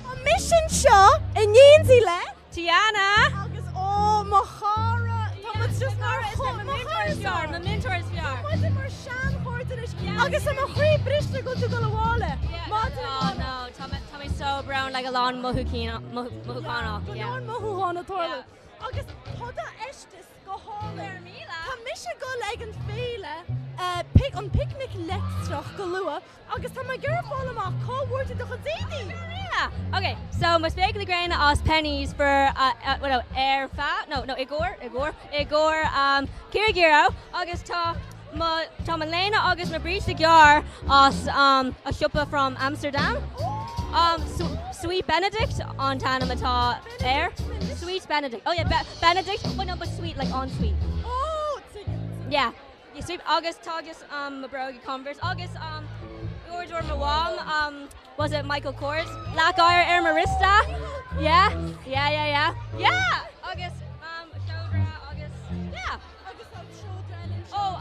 Tá mise anseo in éindí le. Tiana! Agus ó mo chara, tá muid just mar mo mhúinteoir is fearr, mo mhúinteoir is fearr. Tá muid mar seanchairde anois agus tá mo chroí briste go bhfuil tú ag dul abhaile. Oh no, tá mé tá mé so brón like a lán mothúchánach. Go leor mothúchán ag tarlú. Agus tá do fheisteas go hálainn. Tá mise ag dul ag an féile, an Picnic Leictreach go luath agus tá mé ag iarraidh fáil amach cá bhfuair tú do chuid éadaí? Ok, so mo spéaclaí gréine as Penneys for well no ar feadh no no i gcomhair i gcomhair i gcomhair €5 agus tá mo tá mo léine agus mo bríste gearr as a siopa from Amsterdam. Sweet Benedict an t-ainm atá air. Sweet Benedict. Oh yeah, Be Benedict, but no, but sweet like on sweet. Oh, tuigim. Yeah. Yeah, sweet agus tá just mo bróga Converse agus uaireadóir mo mham was it Michael Kors? Black oighir ar mo wrista. Yeah, yeah, yeah, yeah. Yeah! Agus seodra agus yeah. Agus tá seodra eile anseo. Oh,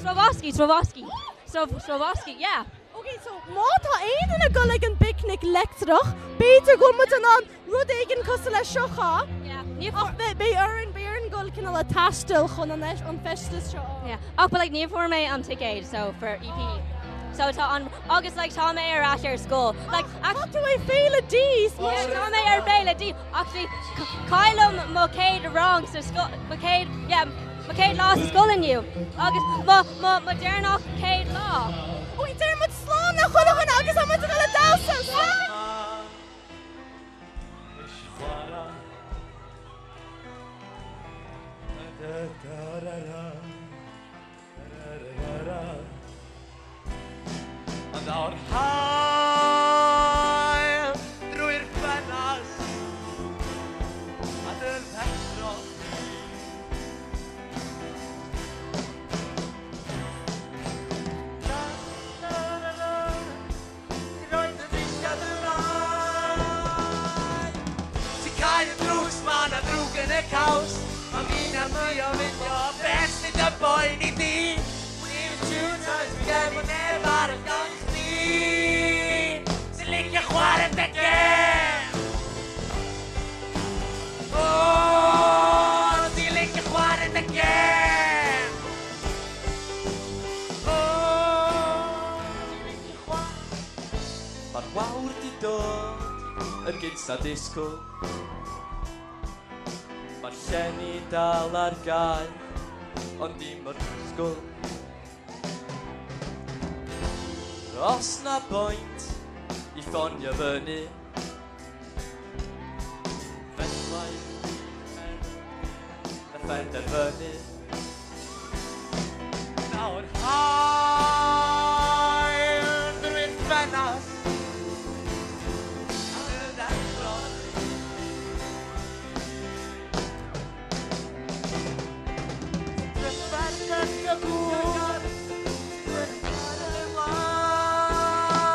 Swarovski, Swarovski. Swarovski, yeah. Ok, so má tá aon duine ag dul ag an bPicnic Leictreach, b'fhéidir go bhfuil muid in ann rud éigin cosúil leis seo a chaitheamh. Ach beidh orainn, beidh orainn dul cineál ag taisteal chun an an feisteas seo a fháil. Yeah, ach but like ní fuair mé an ticéad so for EP. So tá an, agus like tá mé ar ais ar scoil. Like Tá tú ag Féile D, Yeah, tá mé ar Féile D. Actually, caillim mo chéad rang sa scoil, mo chéad, yeah, Mo chéad lá sa scoil inniu agus mo mo mo deireanach chéad lá. Ó deir muid slán le chuile dhuine agus tá muid ag dul ag damhsa! Slán! Ond daw'r haul drwy'r ffenast a dy ddeffro di. La, la, la, la, ti'n rhoi dy ddillad ymlaen. Ti'n cau y drws, ma' 'na ddrwg yn y caws. Ma' fi'n mwy o fynd o bell nid y boen i di. Neb arall ond chdi Sy'n licio chwarae dy gêm O, ti'n licio chwarae dy gêm O, ti'n licio chwarae Mae'r wawr di dod yn gynt na disgwyl Mae'r llenni dal ar gau Ond dim o'r disgwyl Os na boint i ffonio fyny Fedrai na phenderfynu Daw'r haul drwy'r ffenast A dy ddeffro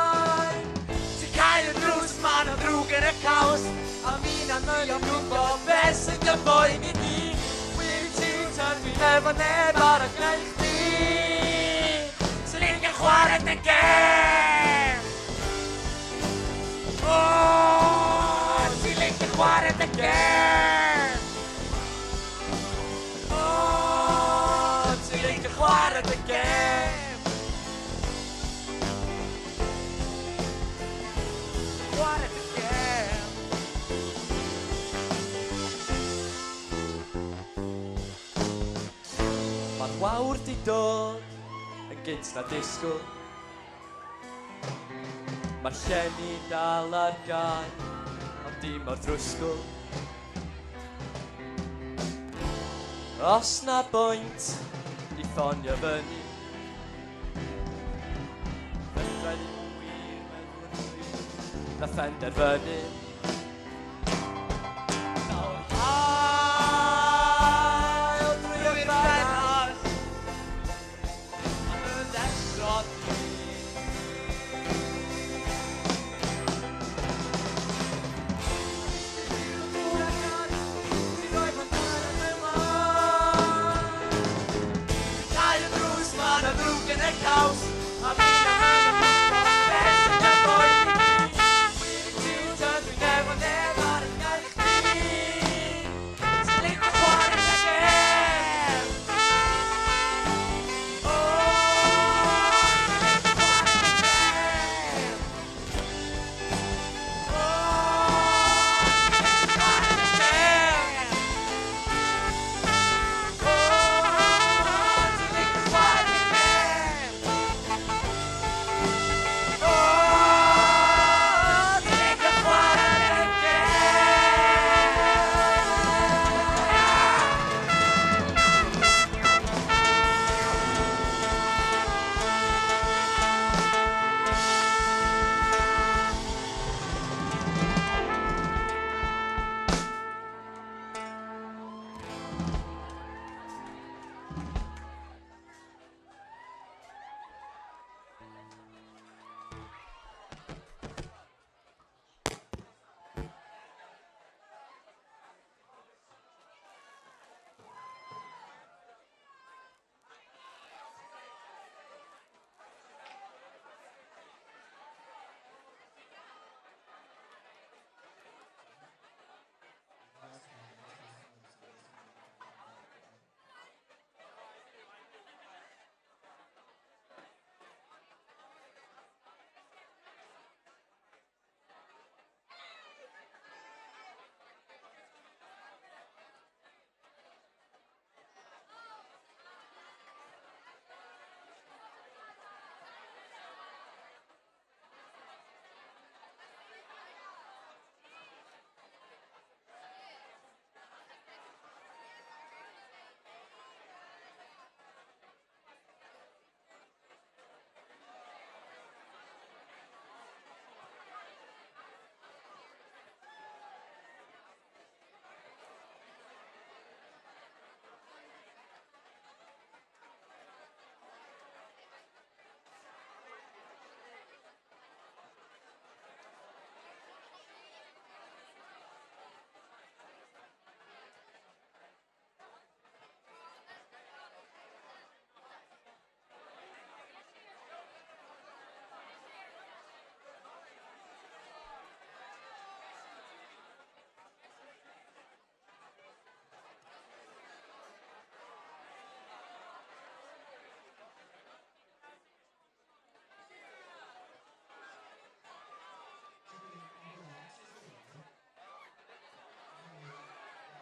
Ti'n cau y drws, ma' 'na ddrwg yn y caws A mi'n annoio gwybod beth sy'n dy boeni di Wyt ti'n tynnu efo neb arall na i chdi Sy'n licio chwarae dy gêm O, ti'n licio chwarae dy gêm O! gŵr di dod yn gynt na disgwyl. Mae'r llenni dal ar gau, ond dim o'r drwsgwl. Os na bwynt i ffonio fyny, fedra i ddim wir meddwl yn hwy na phenderfynu. Daw'r haul drwy'r ffenast, a fy ddeffro di. Cau y drws, ma' 'na ddrwg yn y caws, a fi am beth sy'n dy boeni di. Wyt ti'n dydw i efo neb ar y gael chdi. Ti'n licio chwarae dy gêm? O, ti'n licio chwarae dy gêm? O, ti'n licio chwarae dy gêm? O, ti'n licio chwarae dy gêm? O, ti'n licio chwarae dy gêm?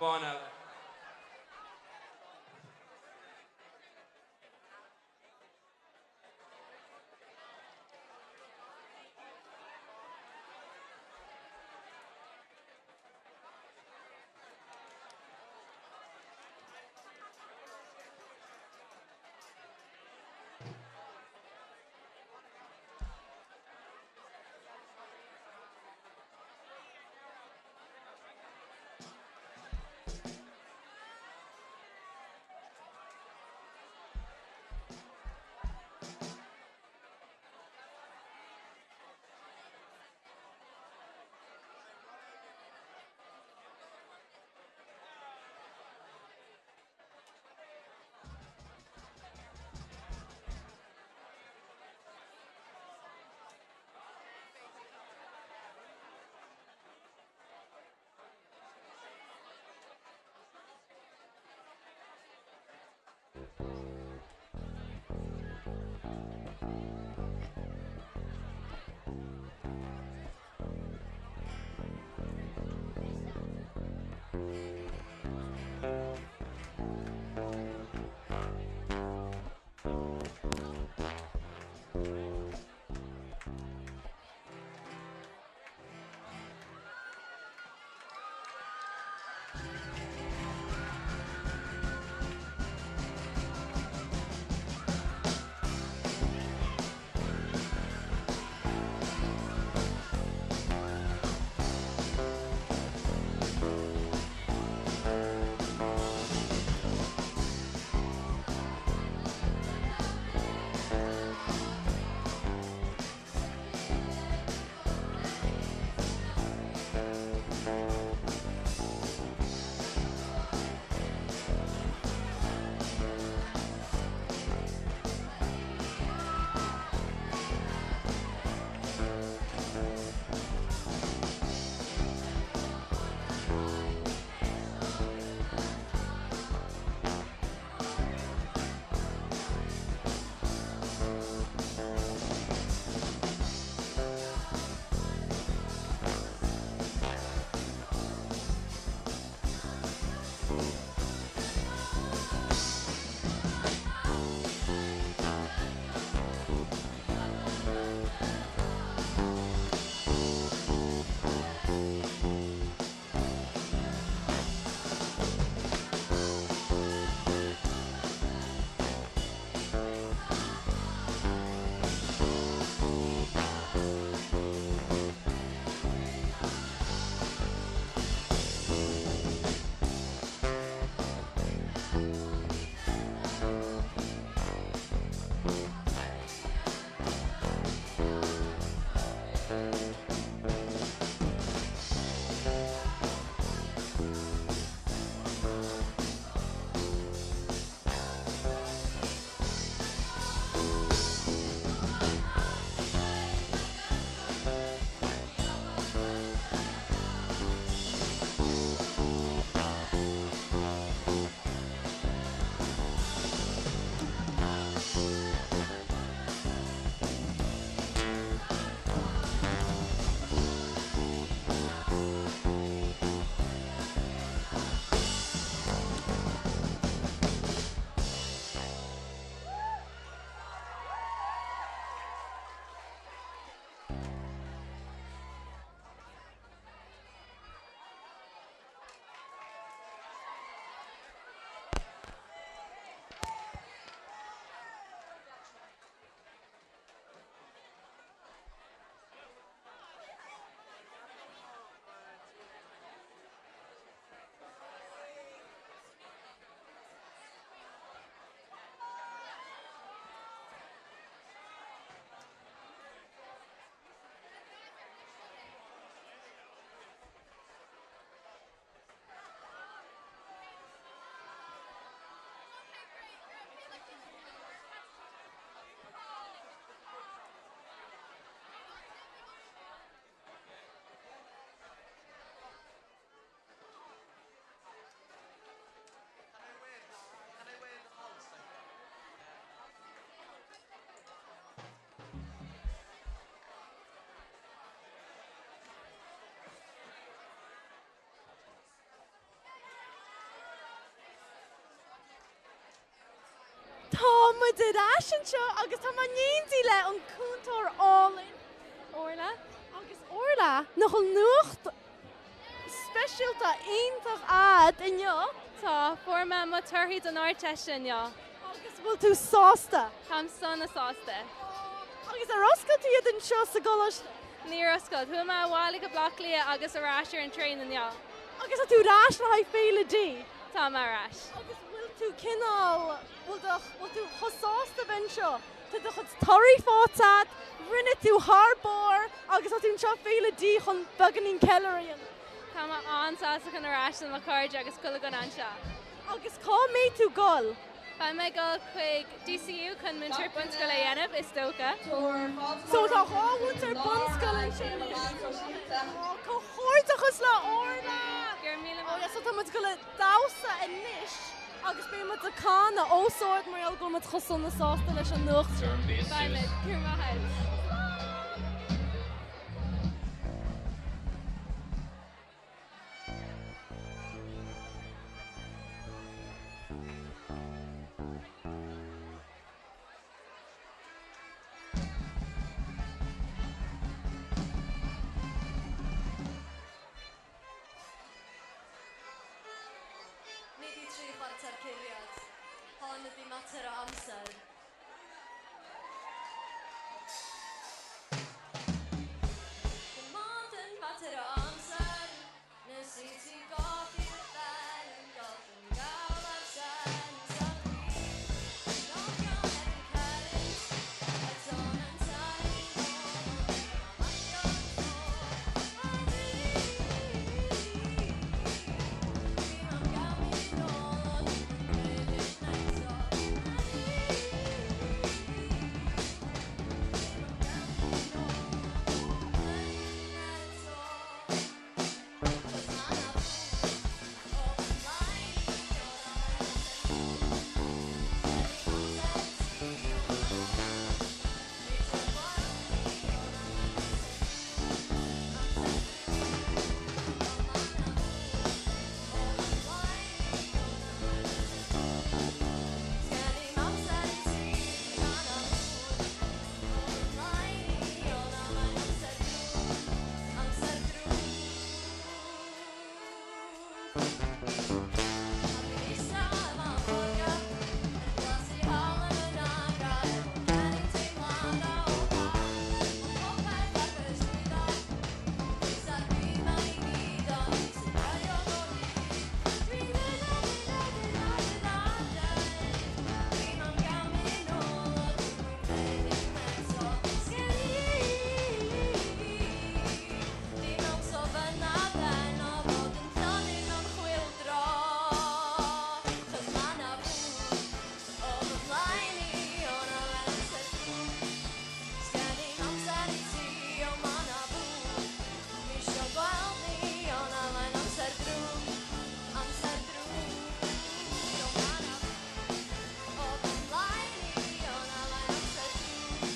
Bono. muid ar ais anseo agus tá mé in éindí le an cúntóir álainn, Orla. Agus Orla, nach bhfuil nuacht speisialta iontach a'd inniu? Tá, fuair mé mo torthaí don Ardteist inniu. Agus bhfuil tú sásta? Táim sona sásta. Agus ar oscail tú iad anseo sa gcoláiste? Níor oscail. Chuaigh mé abhaile go Baile Átha Cliath agus ar ais ar an traein inniu. Agus tá tú ar ais le haghaidh Féile Dí? Tá mé ar ais. Agus bhfuil tú cineál, bhfuil do, bhfuil tú chomh sásta bheith anseo? Tá do chuid torthaí faighte agat, rinne tú thar barr agus tá tú anseo Féile Dí chun beagáinín ceiliúradh a dhéanamh. Tá mé an-sásta chun ar ais le mo chairde agus chuile dhuine anseo. Agus cá mbeidh tú ag dul? Beidh mé ag dul chuig DCU chun múinteoir bunscoile a dhéanamh, is dócha. So tá dhá mhúinteoir bunscoile ansin anois. Comhghairdeachas le Orla! Go raibh míle maith. Oh yeah, so tá muid ag dul ag damhsa anois agus beidh muid ag canadh os ard mar gheall go bhfuil muid chomh sona sásta leis an nuacht seo. Beidh muid. Go raibh maith agat. Nid i tri chwarter curiad. Hon ydi mater o amser. Dim ond yn fater o amser nes i ti golli dy ben yn gollwng gael ar sens a dwi yn nofio erbyn cerrynt y tôn yn tynnu nôl o ddim am lacio'r to a dwi ddim am gamu nôl o dwi'm yn credu eto a dwi Sgen i'm amser i ti, ma' 'na fwg o fy mlaen i, o na mae'n amser drwg, amser drwg. A dwi'n eista efo vodka, yn blasu halen yn agra, efo cennin teimladau o ha, o popeth ar fy ysgwyddau, pwysa'r byd 'ma i gyd, ond fi sy'n draenog o hyd. Dwi'n dweud a dweud a dweud a dweud a dweud Dwi'm am gamu nôl o dwi'm yn gwneud ddim eto Sgen i ddim ounce o fynadd o fod yn llonydd mewn chwyldro 'Chos ma' 'na fwg o fy mlaen i, o na mae'n amser drwg Sgen i'm amser i ti, o ma' 'na fwg Dwi isio gweld ni, o na mae'n amser drwg Amser drwg, o ma' 'na fwg o fy mlaen i, o na mae'n amser drwg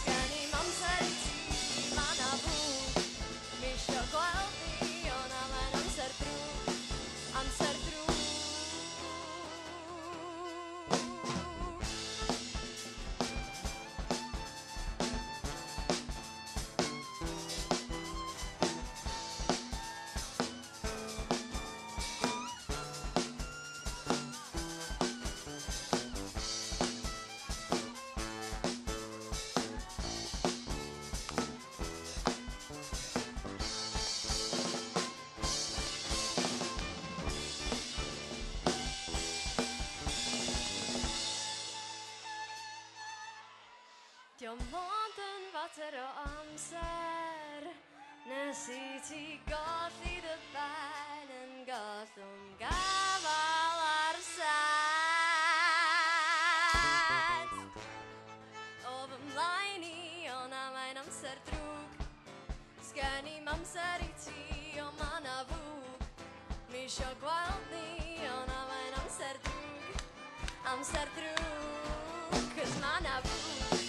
Sgen i'm amser i ti, ma' 'na fwg Mi isio gweld ni, o na mae'n amser drwg Amser drwg. Dio mond yn fater o amser nes i ti golli dy ben yn gollwng gafael ar set. O fy mlaen i, o na mae'n amser drwg. Sgen i'm amser i ti, o ma' 'na fwg. Mi isio gweld ni, o na mae'n amser drwg. Amser drwg, 'cos ma' 'na fwg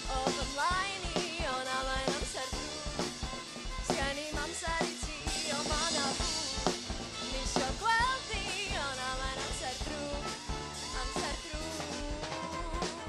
o fy mlaen i, o na mae'n amser drwg. Sgen i'm amser i ti, o ma' 'na fwg. Mi isio gweld di, o na mae'n amser drwg. Amser drwg.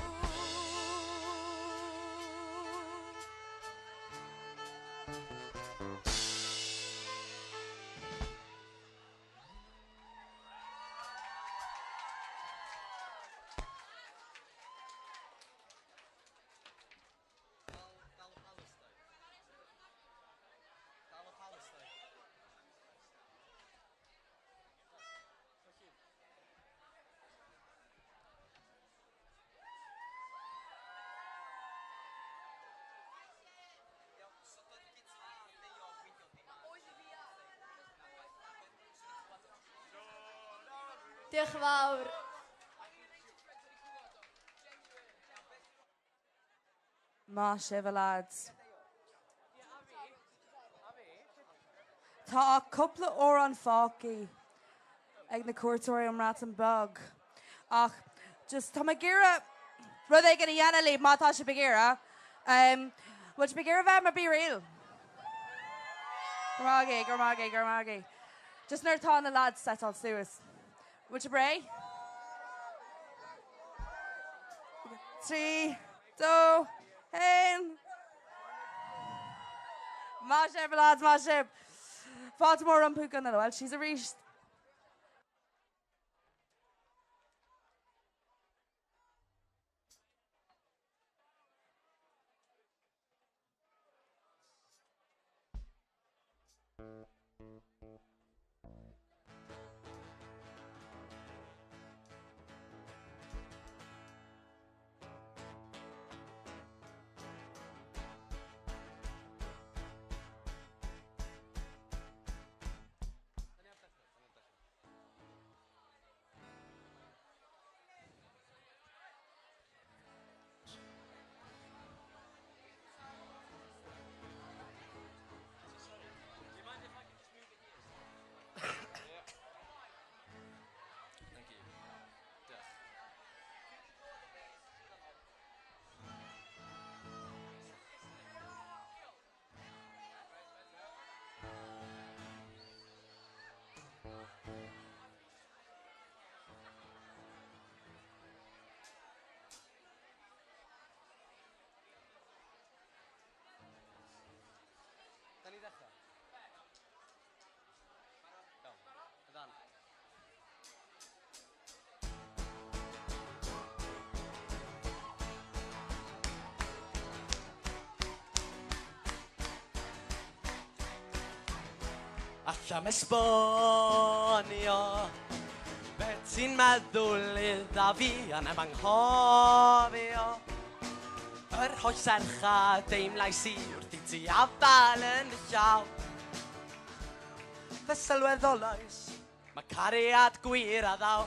Diolch yn fawr. Maith sibh, a lads. Tá ach cúpla amhrán fágtha ag na cuairteoirí ón mBreatain Bheag ach just tá mé ag iarraidh rud éigin a dhéanamh libh má tá sibh ag iarraidh. Bhfuil sibh ag iarraidh bheith mar BeReal? Go raibh maith agaibh, go raibh maith agaibh, go raibh maith agaibh. Just nuair atá na lads setáilte suas. Bhfuil sibh réidh? 3, 2, 1. Maith sibh, lads, maith sibh. Fáilte mór rompu go na Welshies arís. Da ni ddechrau? Iawn. Ydan. Alla'm esbonio be ti'n meddwl idda fi a neb anghofio Yr holl serch a deimlais i wrth i ti afael yn fy llaw. Fe sylweddolais Mae cariad gwir a ddaw.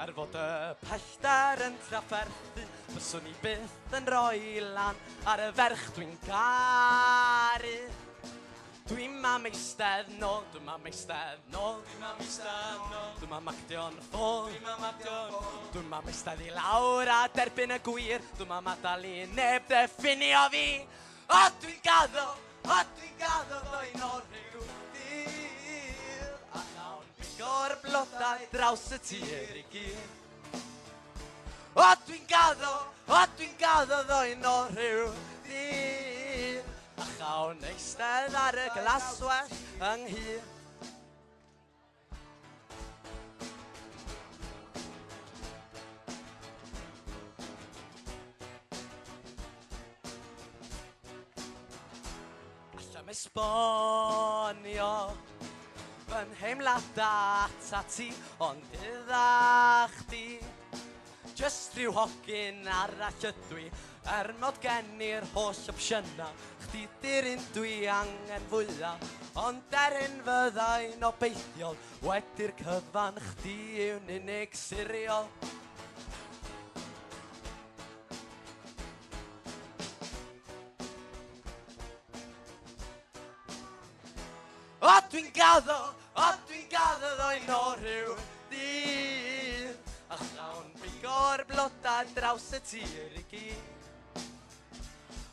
Er fod y pellter yn trafferthu, fyswn i byth yn rhoi lan ar y ferch dwi'n caru. Dwi'm am eistedd nôl, dwi'm am eistedd nôl, dwi'm am eistedd nôl, dwi'm am actio'n ffôl, dwi'm am actio'n ffôl, dwi'm am eistedd i lawr a derbyn y gwir, dwi'm am adael i neb ddiffinio fi. O, dwi'n gaddo, o, dwi'n gaddo ddoi nôl rhyw ddydd, a chawn bigo'r blodau draws y tir i gyd. O, dwi'n gaddo, o, dwi'n gaddo ddoi nôl rhyw ddydd, a chawn eistedd ar y glaswellt ynghyd. Alla'm esbonio fy nheimladau atat ti, ond idda chdi Jyst rhyw hogyn arall ydw i, er mod gen i'r holl opsiynau. Chdi 'di'r un dwi angen fwya, ond er hyn fyddai'n obeithiol, wedi'r cyfan chdi yw'n unig siriol. O dwi'n gaddo, o dwi'n gaddo ddoi nôl rhyw ddydd, a chawn bigo'r blodau draws y tir i gyd.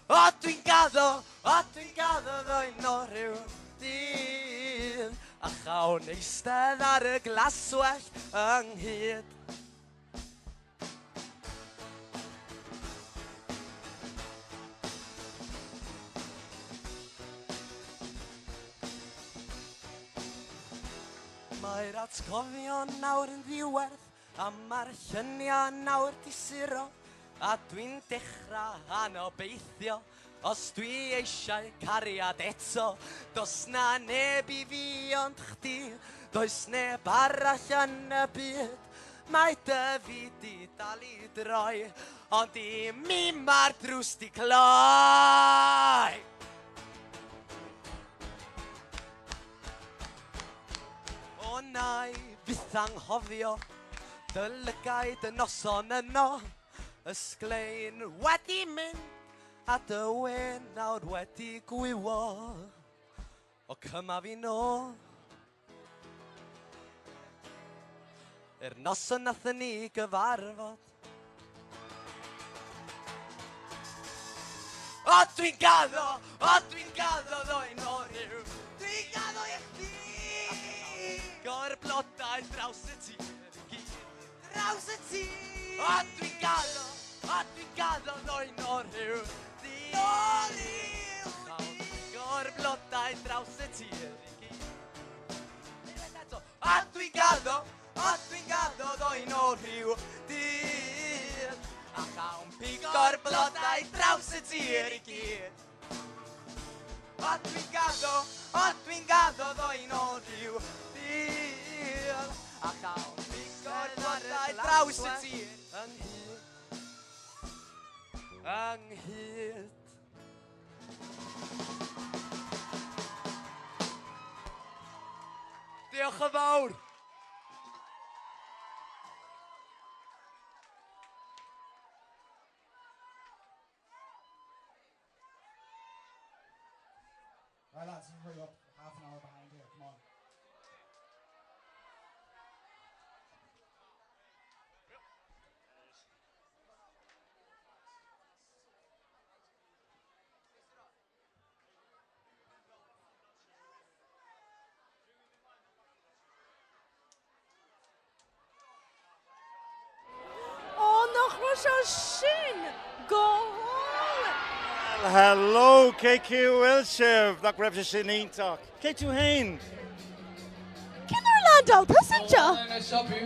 O, dwi'n gaddo, o, dwi'n gaddo ddoe no rhyw dydd, a chawn eistedd ar y glaswellt ynghyd. Mae'r atgofion nawr yn ddiwerth a mae'r lluniau nawr 'di suro a dwi'n dechrau anobeithio os dwi eisiau cariad eto does 'na neb i fi ond chdi does neb arall yn y byd mae dy fyd di dal i droi ond i mi mae'r drws 'di cloi. O na i fyth anghofio dy lygaid y noson yno, y sglein wedi mynd a dy wên nawr wedi gwywo. O cyma fi nôl. I'r noson nathon ni gyfarfod. O dwi'n gaddo, o dwi'n gaddo ddoe nôl rhyw. Dwi'n gaddo i chdi. Go'r blodau draws y tir i gyd. Draws y tir. O dwi'n gaddo, o dwi'n gaddo ddoe nôl rhyw. Nôl rhyw. Go'r blodau draws y tir i gyd. Unwaith eto. A dwi'n gaddo, a dwi'n gaddo ddoe nôl rhyw dydd. A chawn pigo'r blodau draws y tir i gyd. A dwi'n gaddo, a dwi'n gaddo ddoe nôl rhyw dydd. A chawn pigo'r blodau draws y tir. Ynghyd. Ynghyd. Diolch yn fawr! Right lads, hurry up. Half an hour behind here, come on. Ó, nach raibh sé sin go hálainn! Well, hello, cén chaoi a bhfuil sibh? Nach raibh sé sin iontach? Cé tú fhéin? Cén uair a landáil tusa anseo?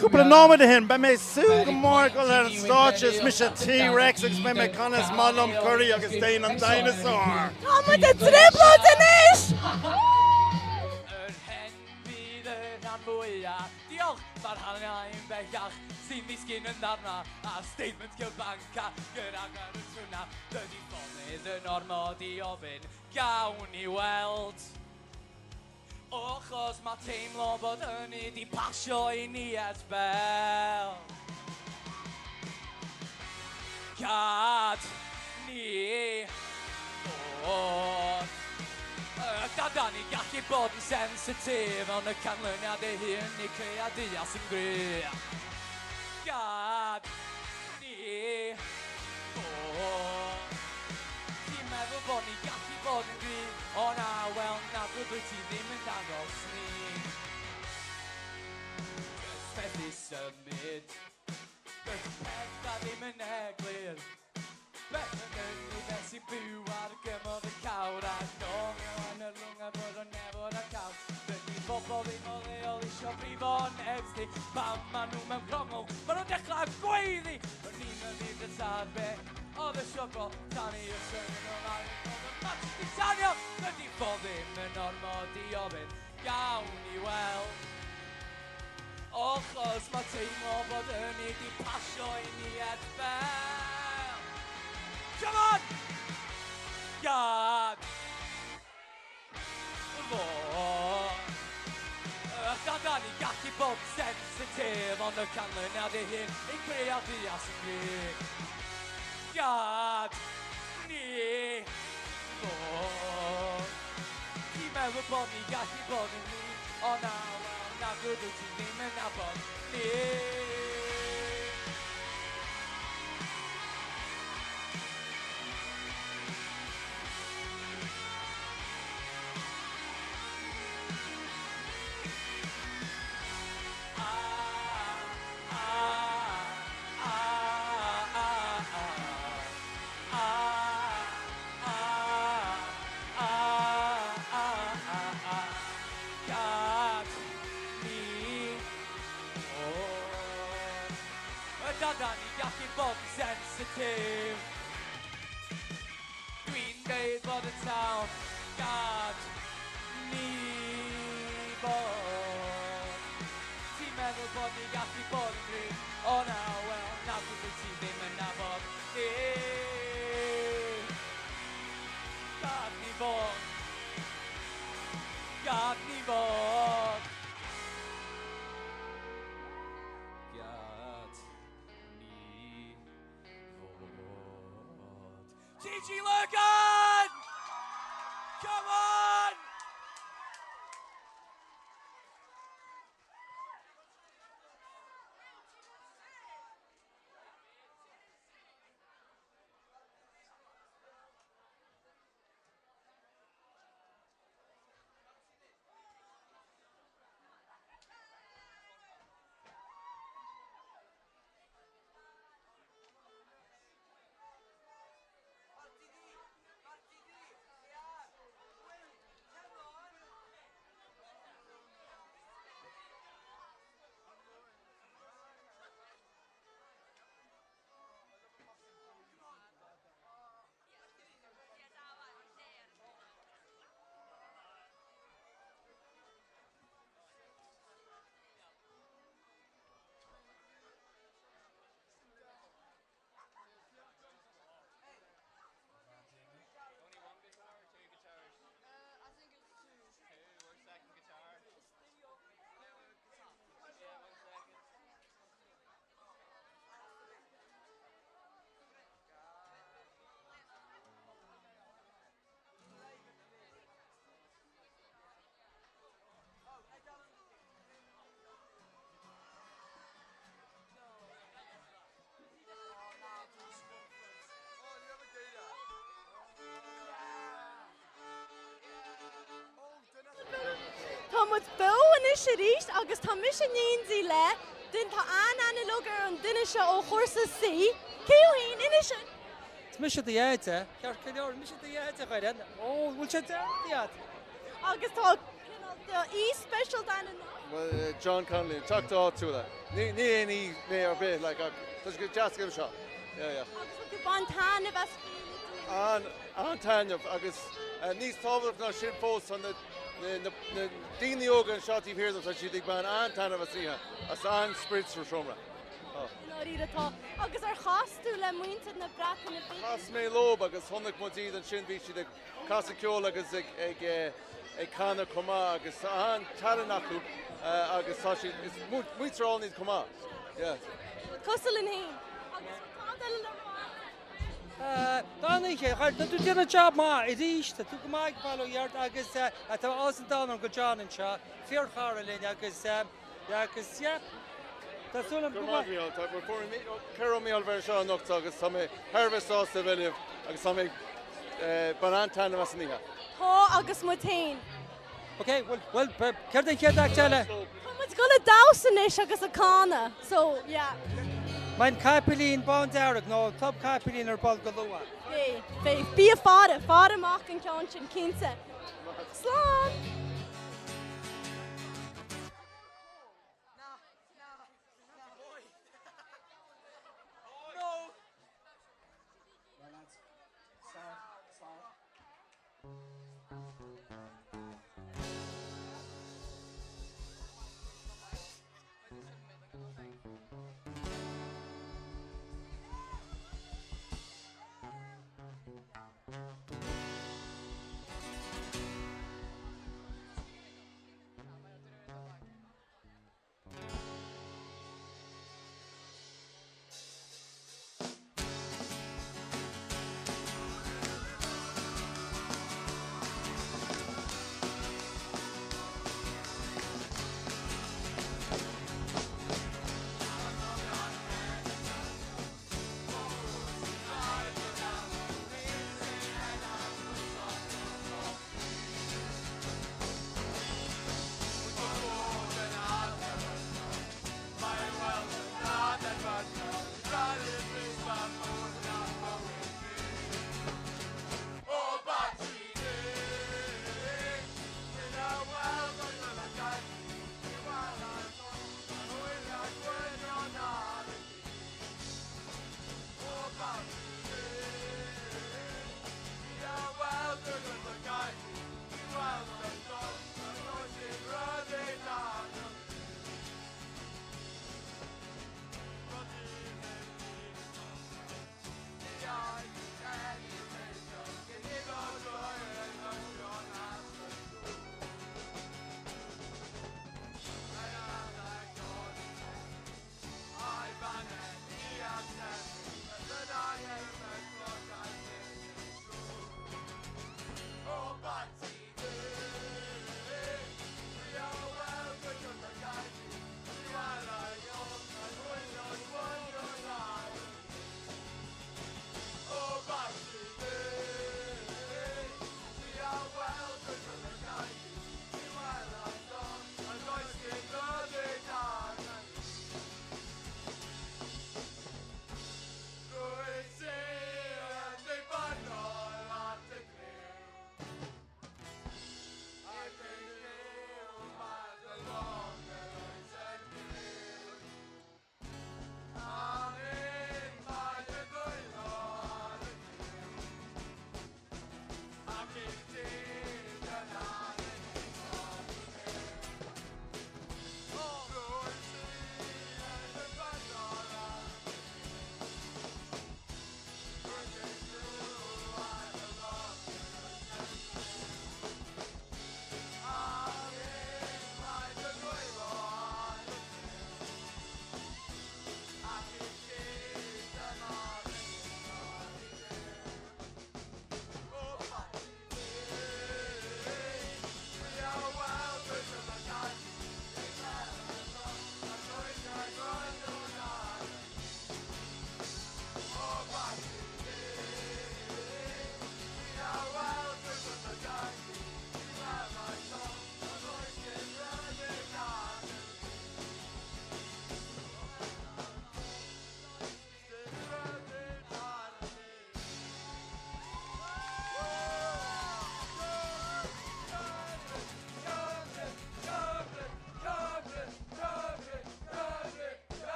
Cúpla nóiméad ó shin, beidh mé ag súil go mór ag dul ar an stáitse. Is mise T-Rex agus beidh mé ag canadh Is maith liom curaí agus Dane an Dinosaur. Tá muid i dtrioblóid anois! Yr hen fydd y rhan fwya. Diolch! Mae'r rhannau'n bellach sy'n ddisgyn yn ddarna a statement cyfanca gydag ar y twnna. Dydy ffonnydd yn ormod i ofyn, gawn ni weld. Achos mae teimlo bod hynny di pasio i ni ers fel. Gad ni fod. Da ni gallu bod yn sensitif, ond y canlyniad ei hun ni creadu sy'n gry. Gad ni fod. Ti'n meddwl bod ni gallu bod yn gry, o na, wel na, dwi ti ddim yn dangos ni. Jyst methu symud, dydy pethau ddim yn eglur. Beth yn ynnu beth sy'n byw ar gymod y cawr a nôl yn y rwng a bod o'n nefod a cawr. Dydy bobl ddim o leol isio brifo nebs ni. Pam ma nhw mewn crongl, ma nhw'n dechrau gweiddi. O'n i'n mynd y tad be oedd y siogl, tan i ysyn yn o'r ail oedd y match di tanio. Dydy fo ddim yn ormod i ofyn, gawn ni weld. Achos mae teimlo bod hynny di pasio i ni edfel. Come on! Gad fod. Da ni gallu bod yn sensitif, ond y canlyniad ei hun ei creadu as yn gry. Gad ni fod. Ti'n meddwl bod ni gallu bod yn ni, ond na, wel, na, dwi ti ddim yn nabod ni. y dada ni gallu bod yn sensitif. Dwi'n deud bod y town gad ni fod. Ti'n meddwl bod ni gallu bod yn gryf? O na, wel, na dwi ti ddim yn nabod ni. Gad ni fod. Gad ni fod. Gad ni fod. Gigi Lurgan! Come on! Tá muid beo anois arís agus tá mise in éindí le duine tá an-aithne uilig ar an duine seo ó chúrsa C. Cé thú féin? Inis dúinn. Is mise do dheaide, ceart go leor, mise do dheaide, a Dhoireann. Ó, bhfuil sé dearmadta agat? Agus tá cineál d'aoi speisialta ann anocht. Bhuel, John Connolly, teachta áitiúil. Ní aon aoi mé ar bith, like, ach tá sé go deas go seo. Yeah, yeah. Agus bhfuil tú ag baint taitneamh as Féile An, an-taitneamh agus níos tábhachtach ná sin fós tá na daoine óga anseo taobh thiar dom, tá siad ag baint an-taitneamh as oíche, as an-sprid sa seomra. I ndáiríre tá. Agus ar chas tú le muintir na Breataine Bige? Chas mé leo agus chonaic muid iad ansin, bhí siad ag casadh ceoil agus ag ag ag canadh chomh maith agus tá an-tallann acu agus tá siad, is muintir álainn iad chomh maith. Yeah. Cosúil linn féin. Agus tá eile le rá agat? Don oíche, tá tú ag déanamh job maith arís, tá tú go maith ag bailiú yard agus tá áthas an domhain orm go John anseo, fíorchara linn agus agus yeah, tá súil agam go maith Mícheál, tá ceithre Mícheál bheith anseo anocht agus tá mé thar a bheith sásta a bheith libh agus tá mé ag baint an-taitneamh as an oíche. Tá agus muid féin. Ok, bhuel, bhuel, céard é an chéad act eile? Tá muid ag dul ag damhsa anois agus ag canadh, so yeah. Beidh an Capaillín Bándearg nó Club Capaillín ar ball go luath. Beidh, beidh. Bí ag faire, faire amach an ceann sin, cinnte. Slán! Right lads, start, start.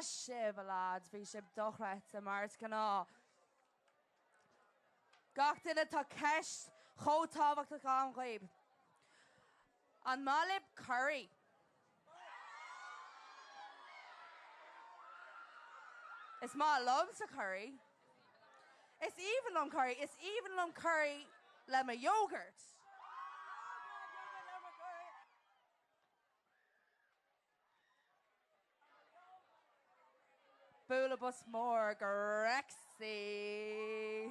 Maith sibh, a lads, bhí sibh dochreidte, mar is gnáth. Gach duine, tá ceist chomh tábhachtach agam dhaoib. An maith libh curry? Is maith liomsa curry. Is aoibhinn liom curry. Is aoibhinn liom curry le mo yogurt. Bualadh bos mór go Rexy!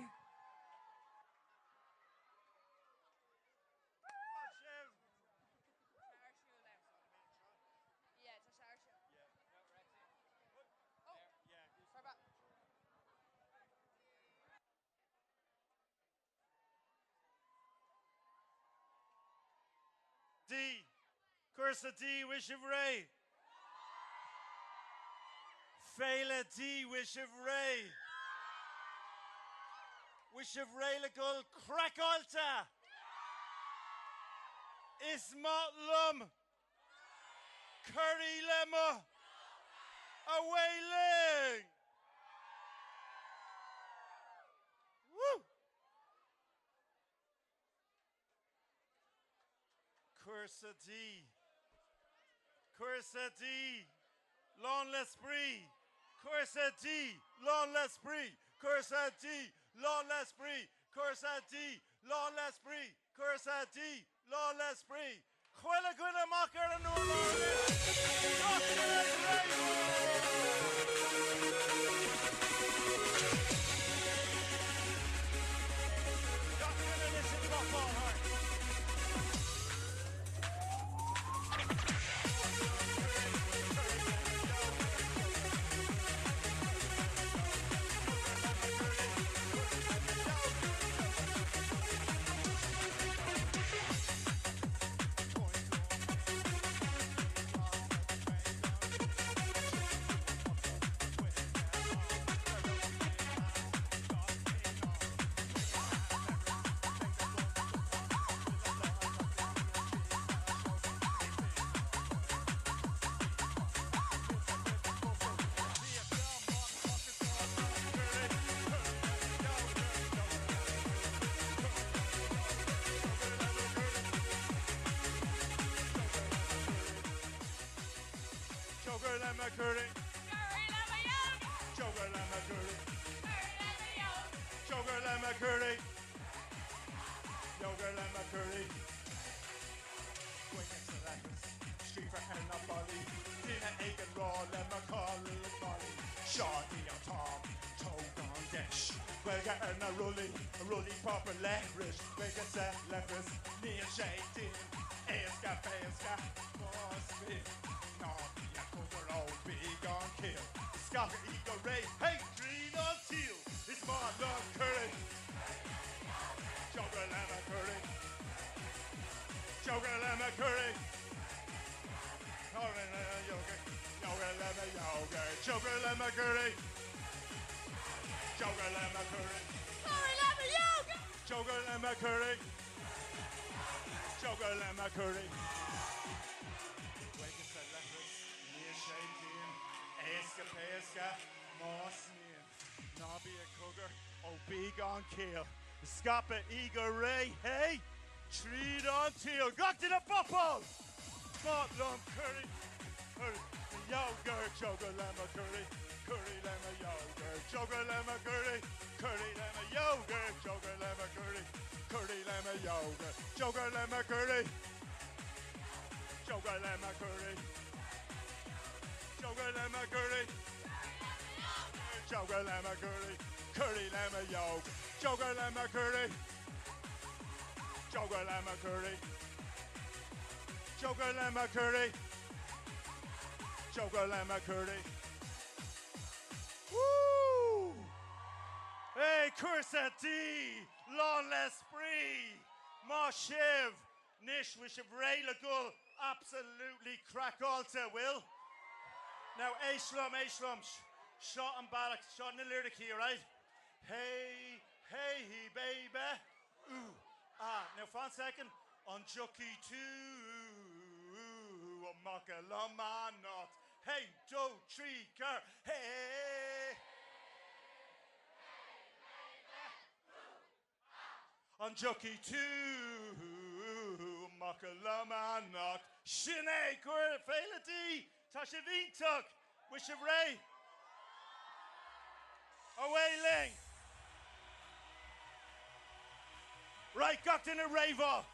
D, Cúrsa D, bhfuil sibh réidh? Féile D, bhfuil sibh réidh? Bhfuil sibh réidh le dul craiceáilte? Is maith liom curry le mo Away linn! Woo! Cúrsa D. Cúrsa D. Lán le spraoi. Cúrsa D. Lán le spraoi. Cúrsa D. Lán le spraoi. Cúrsa D. Lán le spraoi. Cúrsa D. Lán le spraoi. Chuile dhuine amach ar an urlár anois! Gach duine réidh! Gach duine anois ag bopáil thart! Joker le mo curry. Joker le mo curry. Joker le mo curry. Joker le mo curry. Gaeilge sa leithreas, scríofa ar na ballaí, duine éigin ag rá le Macaulay is Molly, Seánie an t-am, tóg an deis. Gaeilge ar na rollaí, rollaí proper leithris, Gaeilge sa leithreas, níl sé dian, éasca béasca, más mian, ná bí ag cogar ó bí gan chiall, scaipfidh í go réidh, hey, tríd an tsaol, is maith liom curry, Joker le mo curry, Joker le mo curry, curry le mo yogurt, yogurt le mo yogurt, Joker le mo curry, Joker le mo curry, Curry le mo yogurt! Joker le mo curry, Joker le mo curry. Gaeilge sa leithreas, níl sé dian, éasca péasca, más mian, ná bí ag cogar ó bí gan chiall, scaipfidh í go réidh, hey, tríd an tsaol, gach duine bopáil! Maith liom curry, curry, yogurt, yogurt le mo curry, curry le mo yogurt, yogurt le mo curry, curry le mo yogurt, yogurt le mo curry, curry le mo yogurt, yogurt le mo curry, yogurt le mo curry, yogurt le mo curry, yogurt le mo curry, curry le mo yogurt, yogurt le mo curry, yogurt le mo curry, yogurt le mo curry, yogurt le mo curry. Woo! Hey, Cúrsa D, lán le spraoi! Maith sibh! Anois, bhfuil sibh réidh le dul absolutely craiceáilte, bhfuil? Now, éist liom, éist liom, seo an bealach, seo na liricí, alright? Hey, hey, baby, ooh, ah, now fan second, an dtiocfaidh tú amach liom anocht? Hey, dó, trí, ceathair, hey! An dtiocfaidh tú amach liom anocht? Sin é! Cuir Féile Dí! Tá sibh iontach! Bhfuil sibh réidh? Away linn! Right, gach duine réabáil!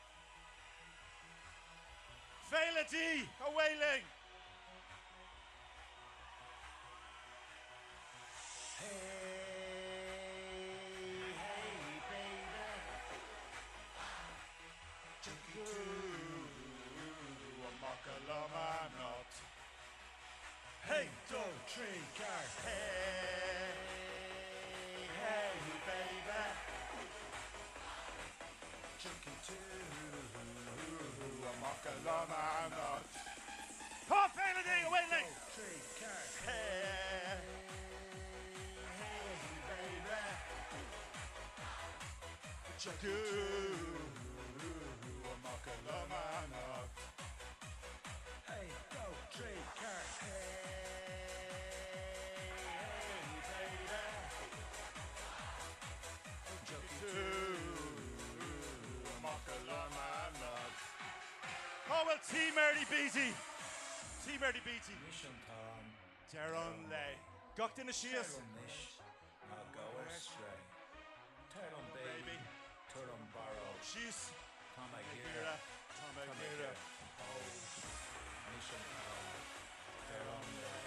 Féile Dí! Away linn! Hey, hey baby Tiocfaidh tú amach liom anocht Haon, dó, trí, ceathair Hey, hey baby Tiocfaidh tú amach liom anocht Come on Féile Dí, away linn! Hey, hey baby Tiocfaidh tú amach liom anocht Haon, dó, trí, ceathair Hey, hey baby Tiocfaidh tú amach liom anocht Cá bhfuil Team Mary Beatty? Team Mary Beatty. Anois an t-am. Deireadh an lae. Gach duine síos. Tar liom anois, ná gabh ar strae. Tar liom baby, tar liom barróg. Síos. Tá mé ag iarraidh, tá mé ag iarraidh. Ó, anois an t-am. Deireadh an lae.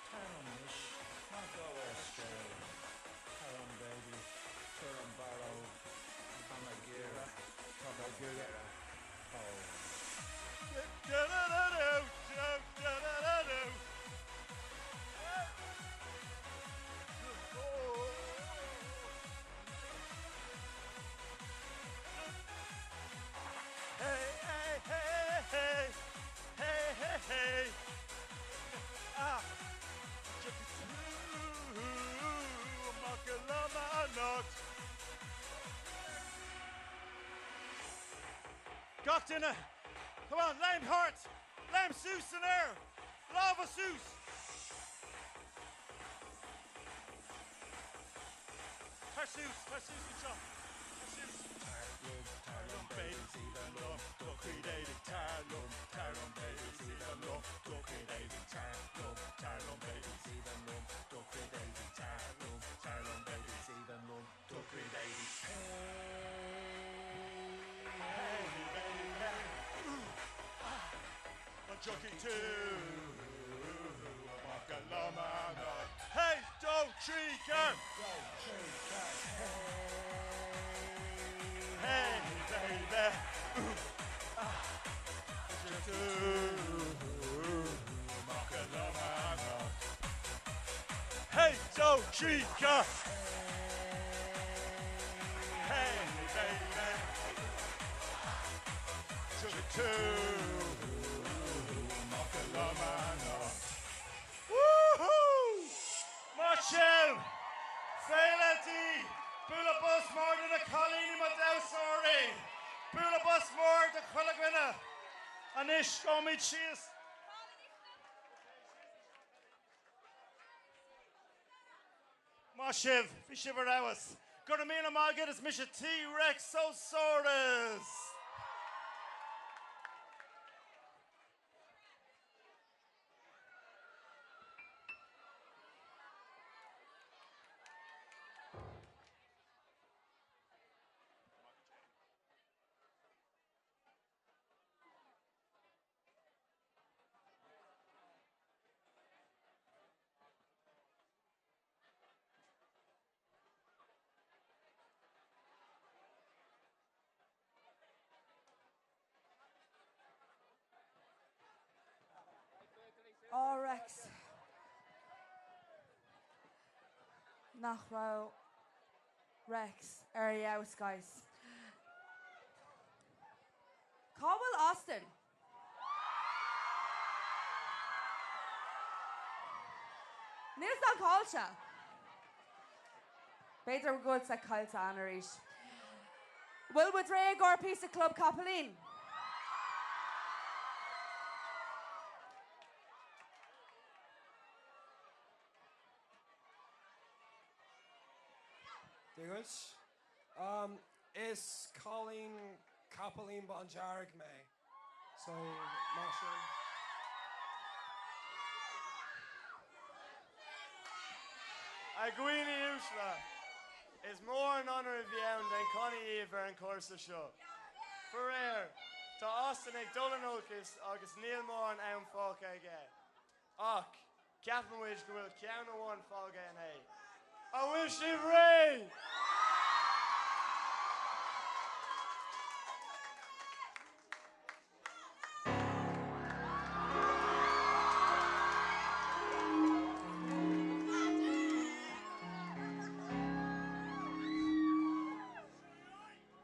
Tar liom anois, ná gabh ar strae. Tar liom baby, tar liom barróg. Tá mé ag iarraidh, tá mé ag iarraidh. Ó. Hey, hey, hey, hey, hey, hey, hey. Ah. Tiocfaidh tú amach liom anocht. Gach duine, come on, léim thart, léim suas san aer, lámha suas. Tar suas, tar suas anseo, tar suas. Tar liom, tar liom, baby, is aoibhinn liom do chuid éadaigh. Tar liom, tar liom, baby, is aoibhinn liom do chuid éadaigh. Tar liom, tar liom, baby, is aoibhinn liom do chuid éadaigh. Tar liom, tar liom, baby, is aoibhinn liom do chuid éadaigh. Hey, baby, ooh, ah, an dtiocfaidh tú amach liom anocht? Haon, dó, trí, ceathair. Dó, trí, ceathair. Hey, baby, ooh, ah, an dtiocfaidh tú amach liom anocht? Haon, dó, trí, ceathair. Hey, baby, tiocfaidh tú amach liom anocht. Woohoo! Maith sibh! Féile Dí! Bualadh bos mór do na cailíní mo damhsóirí! Bualadh bos mór do chuile dhuine! Anois, gabhaimid síos. Maith sibh, bhí sibh ar fheabhas. Go raibh míle maith agat, is mise T-Rex Osaurus! Á Rex. Nach raibh Rex ar fheabhas guys. Cá bhfuil Austin? Níl 'fhios a'm cá bhfuil sé. B'fhéidir go bhfuil sé caillte againn arís. Bhfuil muid réidh i gcomhair píosa Club Capaillín? Dia dhuit. Is cailín capaillín bándearg mé, so mar sin. A dhaoine uaisle, is mór an onóir a bhí ann den Connie ar an chúrsa seo. Faraor, tá Austin ag dul in olcas agus níl mórán am fágtha aige. Ach, ceapann muid go bhfuil ceann amháin fágtha inné. An bhfuil sibh réidh?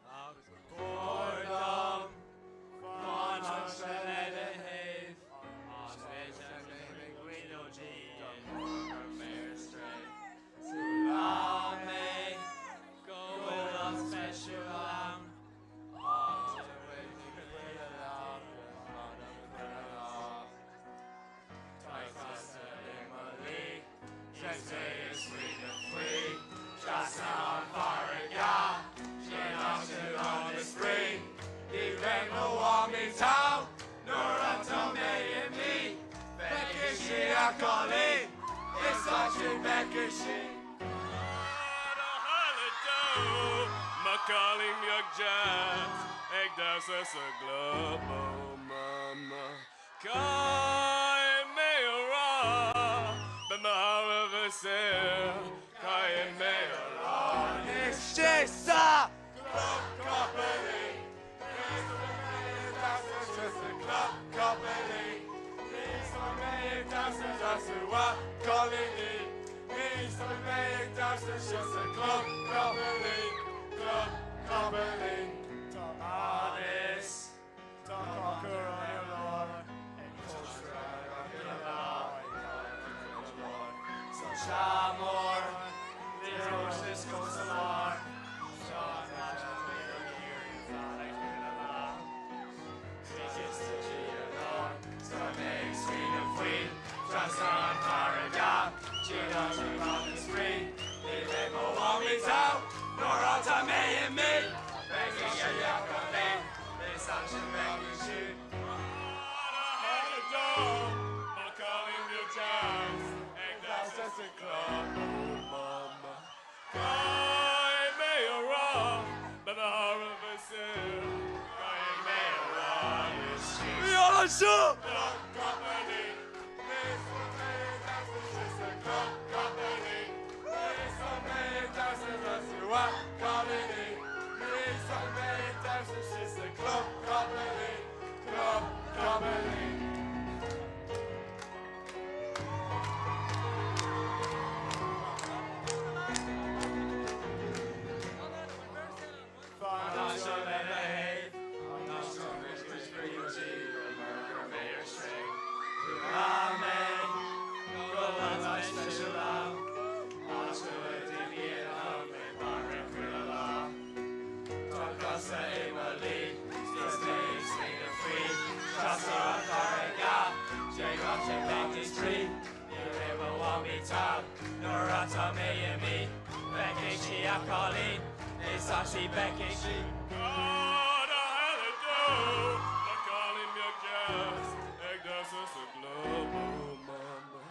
Ach ba chóir dom fanacht le do thaobh, Más mé ag cuideoidí don gur mé ar strae. Súil agam mé go bhfuil áit speisialta ann, áit a bhfuil tú chuile lá go fanacht chuile lá. Tá cosa i mo luí, is mé ag smaoineamh faoi, trasna an fharraige, sin áit lán de spraoi. Ní bheidh mo mhamaí togha nuair atá mé imithe, feicfidh sí a cailín, is ansin feicfidh sí. Cad a tharla dó, mo chailín beag deas, ag damhsa sa gclub, ó mama. Caithfidh mé a rá, beidh mé thar a bheith saor, caithfidh mé a rá. Istigh sa gclub capaillín, Istigh sa gclub capaillín, Ní mé ag damhsa damhsa cailíní, Ní mé ag damhsa sa gclub capaillín, Club capaillín, Tá is Tá cur ar lár ag cóisir Sa teach mór liathróid disco sa lár Seo an áit a Trasna an fharraige sin áit lán de spraoi Ní bheidh mo mhamaí togha nuair atá mé imithe Feicfidh sí a cailín is ansin feicfidh sí. Cad a tharla dó, mo chailín beag deas, ag damhsa sa chlub, ó mama. Caithfidh mé a rá, beidh mé thar a bheith saor, caithfidh mé a rá, istigh Bhí anseo! Club capaillín, Club capaillín, Cailíní, mé ag damhsa sa club capaillín, Club capaillín. Fan anseo le do thaobh, mé ar strae. Mé go bhfuil áit speisialta ann, áit go bhfuil daoine in ann mé mar chuile lá. Tá cosa i mo luí, is mé ag smaoineamh faoi, trasna an fharraige, sé an sé bheith is trí, Ní bheidh mo mhamaí togha nuair atá mé imithe, feicfidh sí a cailín, is ansin feicfidh sí. Cad a tharla dó, mo chailín beag deas, ag damhsa sa gclub, ó mama.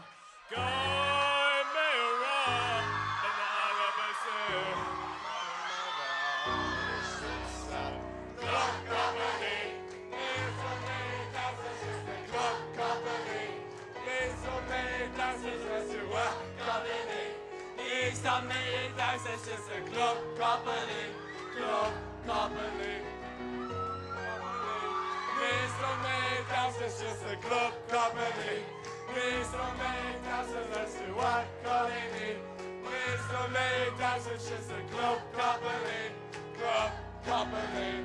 Caithfidh mé a rá, beidh mé thar a bheith saor. Club capaillín, Club capaillín, mé ag damhsa sa cailíní, Ní mé ag damhsa sa club capaillín, Club capaillín. Ní mé ag damhsa sa club capaillín, Ní mé ag damhsa sa cailíní, Ní mé ag damhsa sa club capaillín, Club capaillín.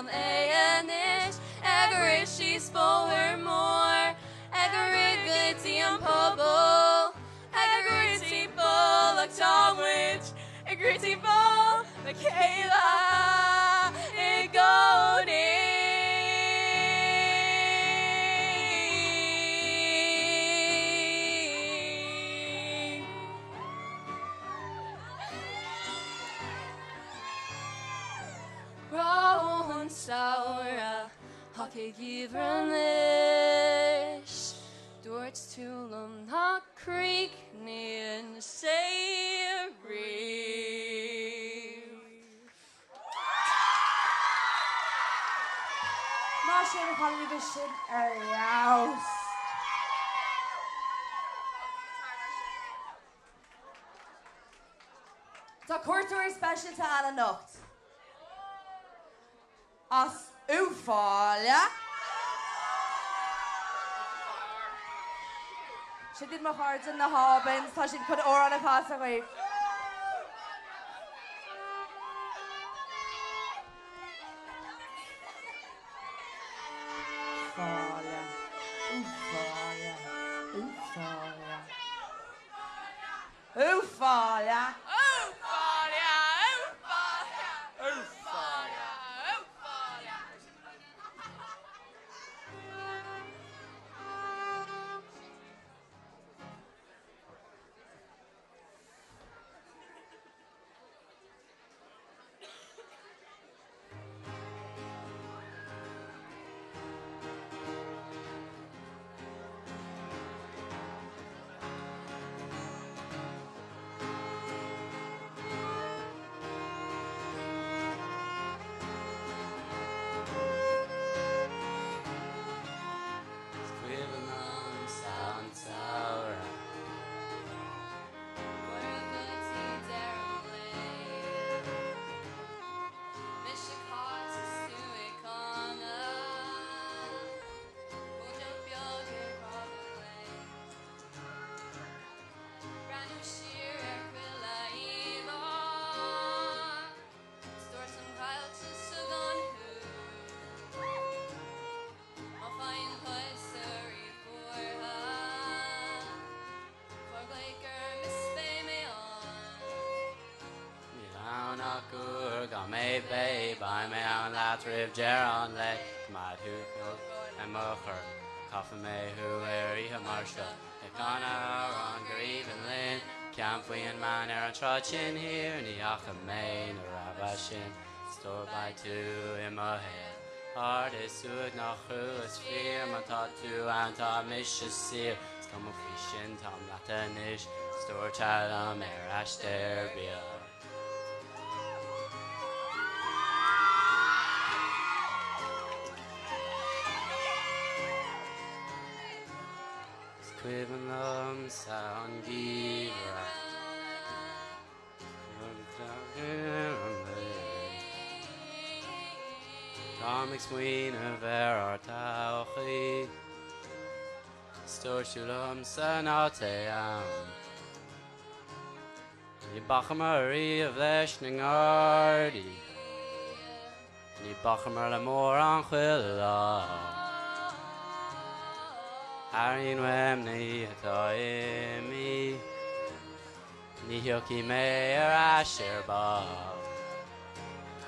liom é anois Ag rith síos bóthar mór Ag rith go dtí an pobal Ag rith timpeall ach tá muid Ag rith timpeall le chéile i gcónaí. Grá an samhradh ach ag geimhreadh anois Dúirt tú liom nach gcríochnaíonn sé riamh. Maith sibh a chailíní bhí sin ar fheabhas. Tá cuairteoirí speisialta ann anocht. As Uíbh Fhailí. Siad iad mo chairde na hAlbains, tá siad chun amhrán a chasadh dhaoibh. Fáile, Uíbh Fhailí, Uíbh Fhailí. Uíbh Fhailí! Uíbh Fhailí! Uíbh Fhailí! Uíbh Fhailí! Uíbh Fhailí! Is cuimhin liomsa an samhradh. Cuireadh go dtí deireadh an lae. Mise caite is tú ag canadh. Fuinneog beag ar thrá go léir. Breathnú siar ar chuile íomhá. Stór an chaillte sa gan thú. Má faigheann tusa ríomh-buartha. Cuir glaoch orm is beidh mé ann. Níl ann ach uair gan mé babe Beidh mé ann leat roimh deireadh an lae Coimeád thú chomh le mo chorp Caithfidh mé thú ar oíche mar seo Ag canadh amhrán go aoibhinn linn Ceann faoin mbean ar an tsráid sin thiar Ní fhaca mé na rogha sin Stór beidh tú i mo shaol Ard is uaigneach cruaidh is fíor Má tá tú ann tá mise saor Is cuma faoi sin táim leat anois Stór tar liom ar aistear beag. Is cuimhin liomsa an geimhreadh Táim ag smaoineamh ar ár todhchaí Is dúirt tú liomsa ná téigh ann Ní bhacamar riamh leis na nGardaí Ní bhacamar le mórán chuile lá Airíonn uaim na hoíche atá imithe Ní thiocfaidh mé ar ais ar ball.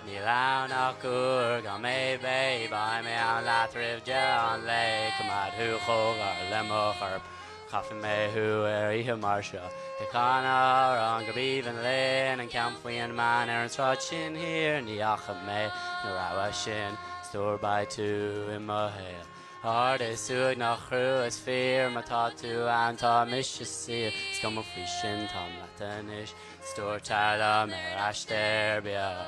Níl ann ach uair gan mé babe Beidh mé ann leat roimh deireadh an lae Coimeád thú chomh gar le mo chorp Caithfidh mé thú ar oíche mar seo Ag canadh amhrán go b'aoibhinn linn An ceann faoin mbean ar an tsráid sin thiar Ní fhaca mé na rogha sin Stór beidh tú i mo shaol Ard is uaigneach cruaidh is fíor Má tá tú ann tá mise saor Is cuma faoi sin táim leat anois Stór tar liom ar aistear beag.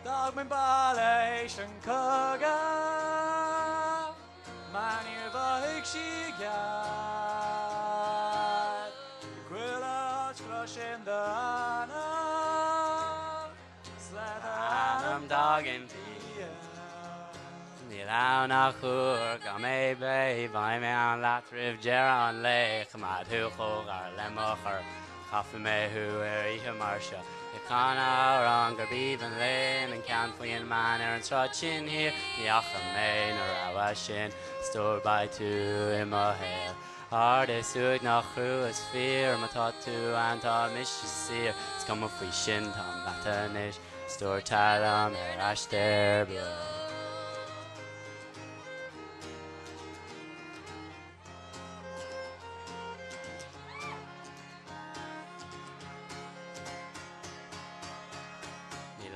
D'fhág mé an baile théis an cogadh Mar níor mhothaigh sí i gceart Chuile áit cloisim d'ainm 's le d'ainm dtagann Níl Níl ann ach uair gan mé babe Beidh mé ann leat roimh deireadh an lae Coimeád thú chomh gar le mo chorp Caithfidh mé thú ar oíche mar seo Ag canadh amhrán gurb aoibhinn linn An ceann faoin mbean ar an tsráid sin thiar Ní fhaca mé na rogha sin Stór beidh tú i mo shaol Ard is uaigneach crua is fíor Má tá tú ann tá mise saor Is cuma faoi sin táim leat anois Stór tar liom ar aistear beag.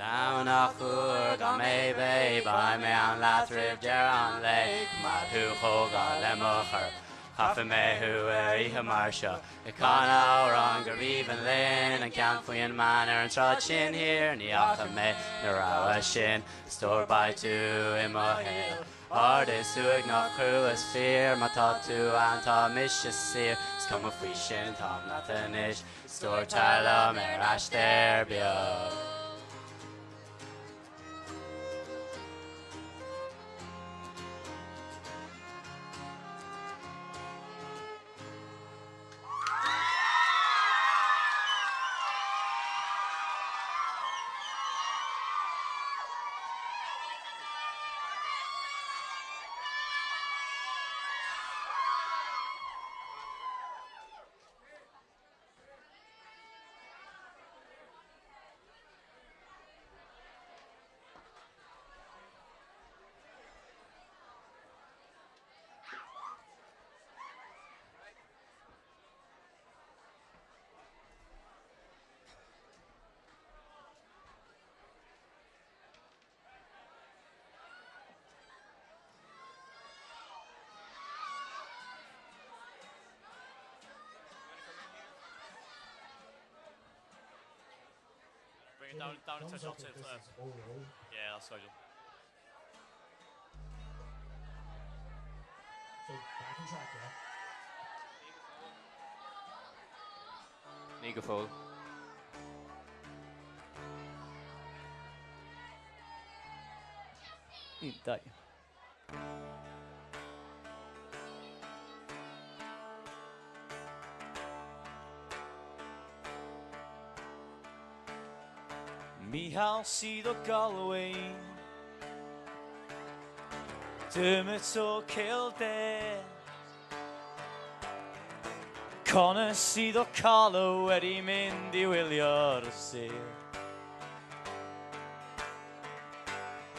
Níl ann ach uair gan mé babe Beidh mé ann leat roimh deireadh an lae Coimeád thú chomh gar le mo chorp Caithfidh mé thú ar oíche mar seo Ag canadh amhrán gurb aoibhinn linn An ceann faoin mbean ar an tsráid sin thiar Ní fhaca mé na rogha sin Stór beidh tú i mo shaol Ard is uaigneach crua is fíor Má tá tú ann tá mise saor Is cuma faoi sin táim leat anois Stór tar liom ar aistear beag. Bring it down, down a touch off to Yeah, that's schedule. So back on track, yeah. Ní go fóill. Mícheál sydd o Galway Dermot o Kildare Connor sydd o Carlow wedi mynd i wylio'r sêr.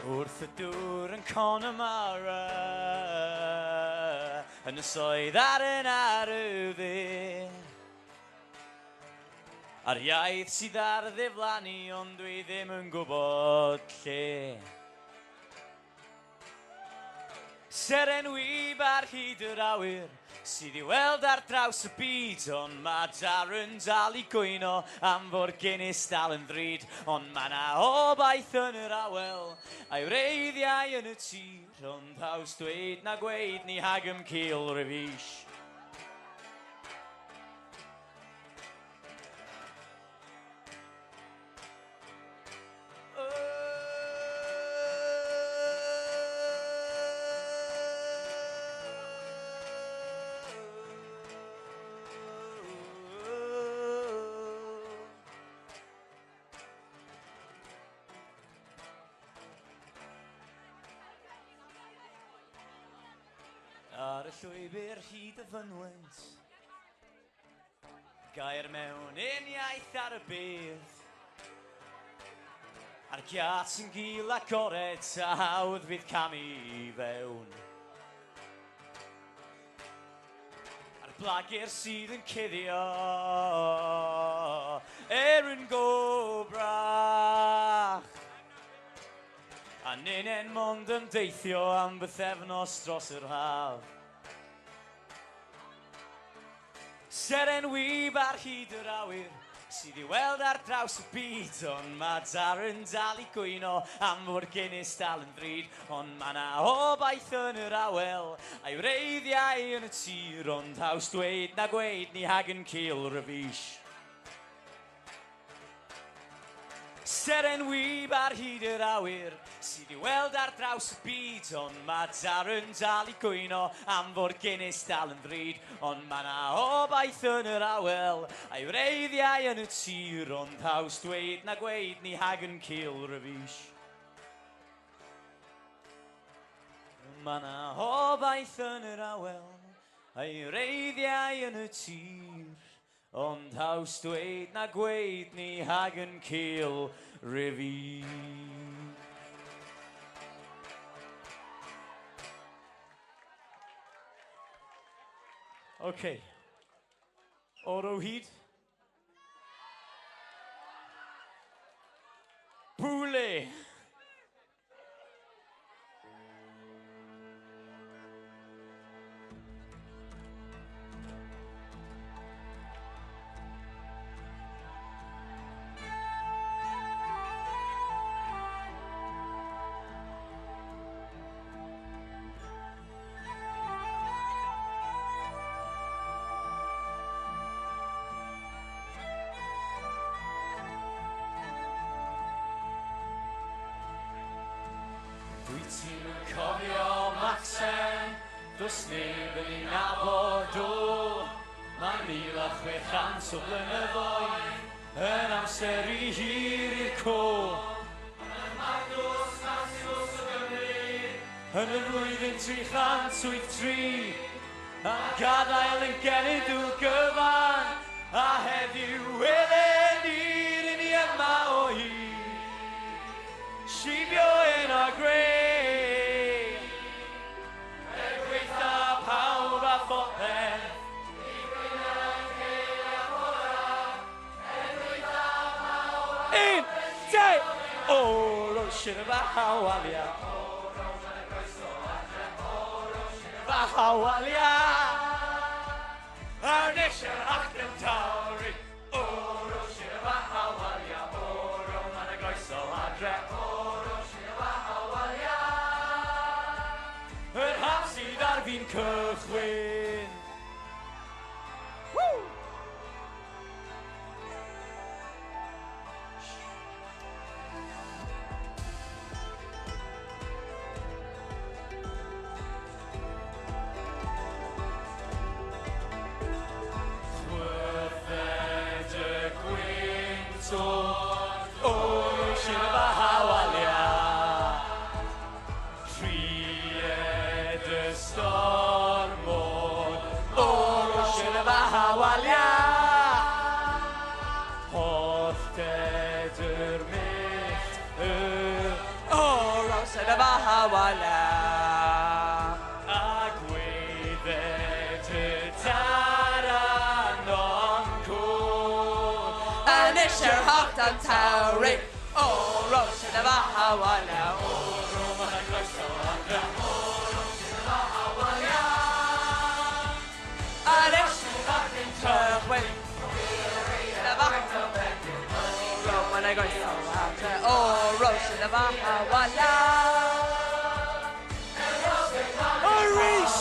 Wrth y dŵr yn Connemara Ynysoedd ar yn arwydd A'r iaith sydd ar ddiflannu ond dwi ddim yn gwybod lle. Seren wib ar hyd yr awyr sydd i weld ar draws y byd Ond mae Darren dal i gwyno am fod Guinness dal yn ddrud Ond mae 'na obaith yn yr awel a'i wreiddiau yn y tir Ond haws dweud na gweud ni hagym cil rifis. Ar y llwybr hyd y fynwent Gair mewn un iaith ar y bedd A'r giât sy'n gul agored a hawdd fydd camu i fewn A'r blagur sydd yn cuddio Er yn go brach A ninnen mond yn deithio am bythefnos dros yr haf Seren wib ar hyd yr awyr sydd i weld ar draws y byd Ond mae Darren dal i gwyno am fod Guinness dal yn ddrud Ond mae 'na obaith yn yr awel a'i wreiddiau yn y tir Ond haws dweud na gweud ni hagen cil rhyfish. Seren wib ar hyd yr awyr sydd i'w weld ar draws y byd Ond mae Darren dal i gwyno am fod Guinness dal yn ddrud Ond mae 'na obaith yn yr awel a'i wreiddiau yn y tir Ond haws dweud na gweud ni hagen cil rybish Mae 'na obaith yn yr awel a'i wreiddiau yn y tir Ond haws dweud na gweud ni hagen cil rifid. OK. O'r o hyd. Bwle! Dwyt ti'n cofio Macsen, does neb yn ei nabod o. Mae 1,600 o blynyddoedd yn amser rhy hir i'r co. Yn Magnus Maximus o Gymru, yn y flwyddyn 383, a'n gadael yn genedl gyfan, a heddiw eleni rŷn ni yma o hyd. Shibio in our grave. Er gwaetha pawb a phopeth. Un, dau, o, roshyn y fahawalia. Fahawalia. Arnishan achtan tauri. O, roshyn y fahawalia. O, roman y groeso adre. O, roshyn y fahawalia. Yr haf sydd ar fin cychwyn. Woo! Chwythed y gwynt o'r oes yn y fahawalia. Rhied y storm o'r oes yn y fahawalia. Hollted yr myth y o'r oes yn y fahawalia. A gwydded y taran o'n cwr. Anois ar theacht an tsamhraidh ó raibh sin a bheatha abhaile ó Roma na groeso adre ó sin a bheatha abhaile. Anois cychwyn na bheatha Roma na groeso adre ó raibh sin a bheatha abhaile. Arís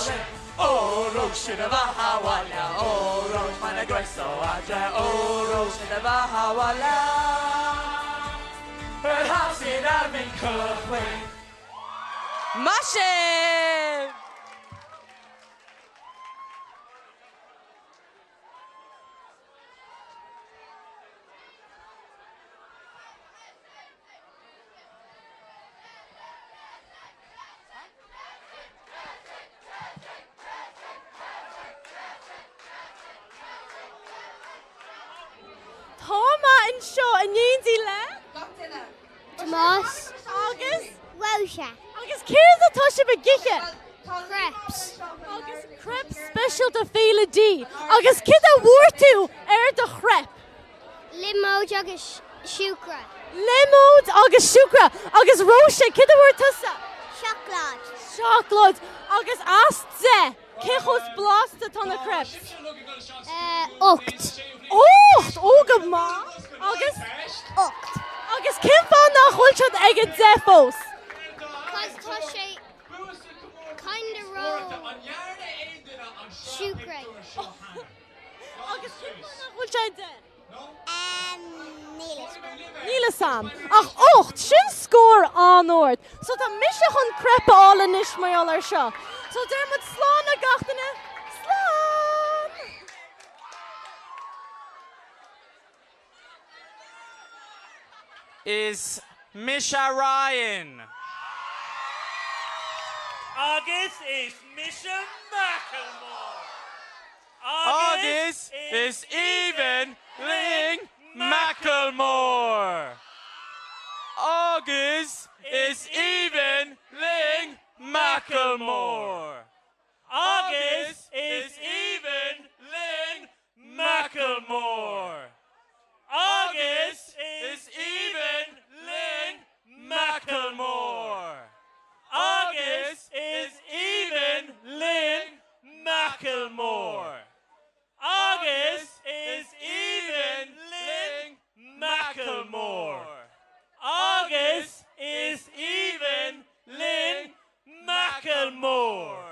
ó raibh sin a bheatha abhaile ó raibh na groeso adre ó raibh sin a bheatha abhaile. Yr haf sydd ar fin cychwyn. Maith sibh! Tá mé anseo in éindí le. Tomás. Agus? Róise. Agus céard atá sibh ag ithe? Crepes. Agus crepe speisialta Féile Dí. Agus céard a bhfuair tú ar do chrepe? Liomóid agus siúcra. Liomóid agus siúcra. Agus Róise, céard a bhfuair tusa? Seacláid. Seacláid. Agus as 10, cé chomh blasta tá na crepes? 8. 8! Ó, go maith. Agus? 8. Agus cén fáth nach bhfuil siad ag a 10 fós? Cos tá sé kinda ró siúcra. Agus cén fáth nach bhfuil sé 10? Níl a fhios agam. Níl a fhios agam. Ach 8, sin scór an-ard. So tá mise chun crepe a fháil anois mar gheall air seo. So deir muid slán le gach duine. Slán! Is mise Ryan. Agus is mise Macklemore. Agus is aoibhinn linn Macklemore. Agus is aoibhinn linn Macklemore. Agus is aoibhinn linn Macklemore. Agus is aoibhinn linn Macklemore. Agus is aoibhinn linn Macklemore. Agus is aoibhinn linn Macklemore. Agus is aoibhinn linn Macklemore.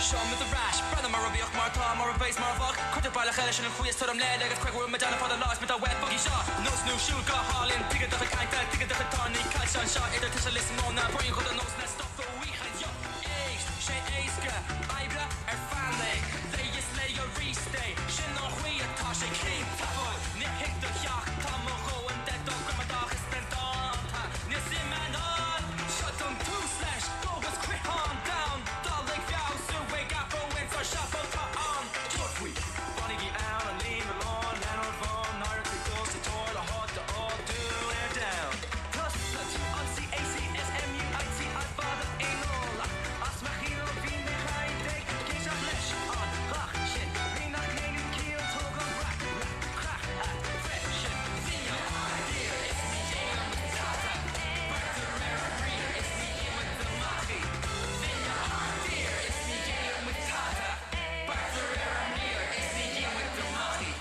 Seo muid ar ais, breathnaigh mar a bhíodh, mar atá, mar a bheas, mar a bheadh. Cuirtear baile cheile sin an chaoi is tuairim le agus craig bhfuil muid ann fada lá is muid á web bugaí seo. Nós nó siúl go hálainn, tuige do chuid cainte, tuige do chuid tairní, caillte anseo idir tusa lios móna, braon chun do nós le stop do mhaíochain, yo, éist, sé éasca, oibre ar feadh lae, lae is lae arís é, sin an chaoi atá sé cinnte, bhuel, níor thuig do theach, tá mo dhóthain de do ghramadach is den dánta, níl suim ann, seo don tús leis, go is critheán domhan, dul ag feabhsú ag athrú ins ár seafóid tá an tabhairt faoi. Bainigí ann an líon lán leanúint bhán náireach ag dul sa tóir le háit a fháil dúinn ar domhan. Tusa, an C A C S M U I T I fada aon as mo chiall bhí mé chaint ag éisteacht leis an ghlac sin rí nach ndéanann ciall tóg an breac le creach at freisin Bhí an tír is ní dhéanaim tada Beart de réir a bhrí is ní dhéanaim do machaí Bhí an tír is ní dhéanaim tada Beart de réir a mbrí is ní dhéanaim do machaí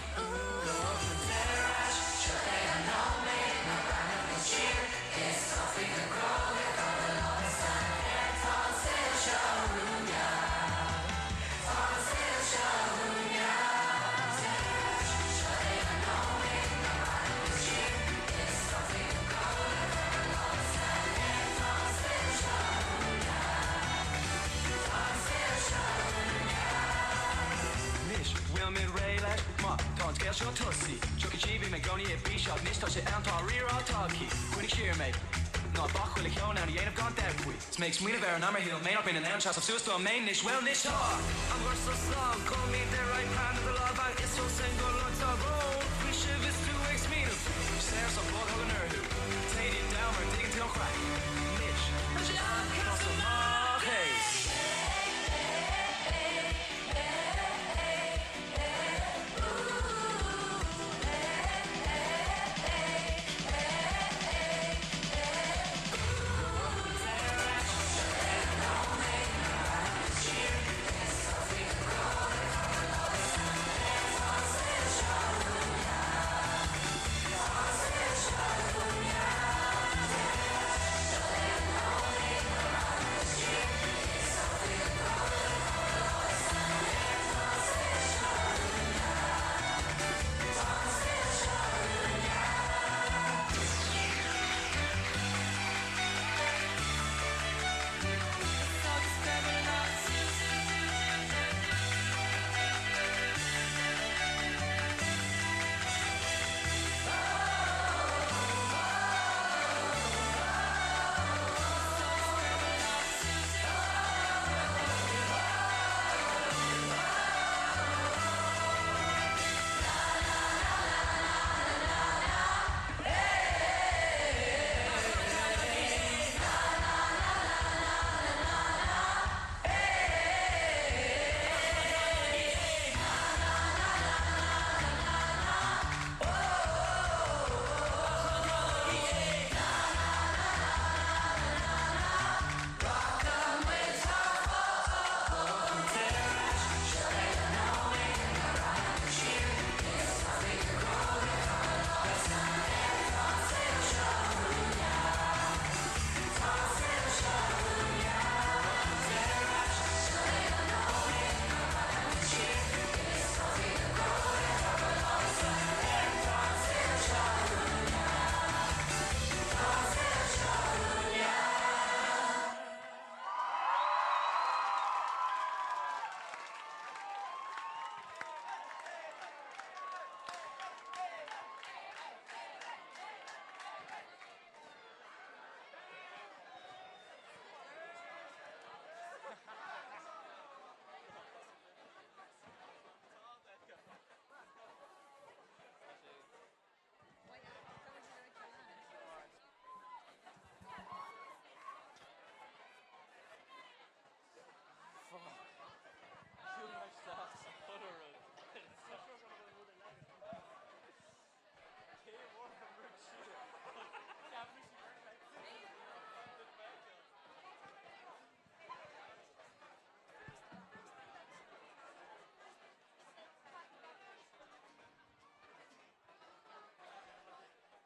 Anois, bhfuil mé réidh leis? Má tá an scéal seo tosaí, Chuck E. Cheese bhí mé i gcónaí i bpíseach, anois tá sé ann, tá rírá tagthaí. Coinnigh siar mé, ná bac chuile cheann ann a dhéanamh gan dabht faoi. 'S mé ag smaoineamh ar an am ar shíl mé nach mbeinn in ann seasamh suas dom fhéin anois, bhuel 'nois tá an cúrsa slán, coimeád ar aghaidh peann i do lámh is fós féin go luath tá brón faoi sibh is tú ag smaoineamh. Saor sa bhog thugann orthu, téid down mar dtuigeann tú an chraic. Anois, tá sé an-cas amach é.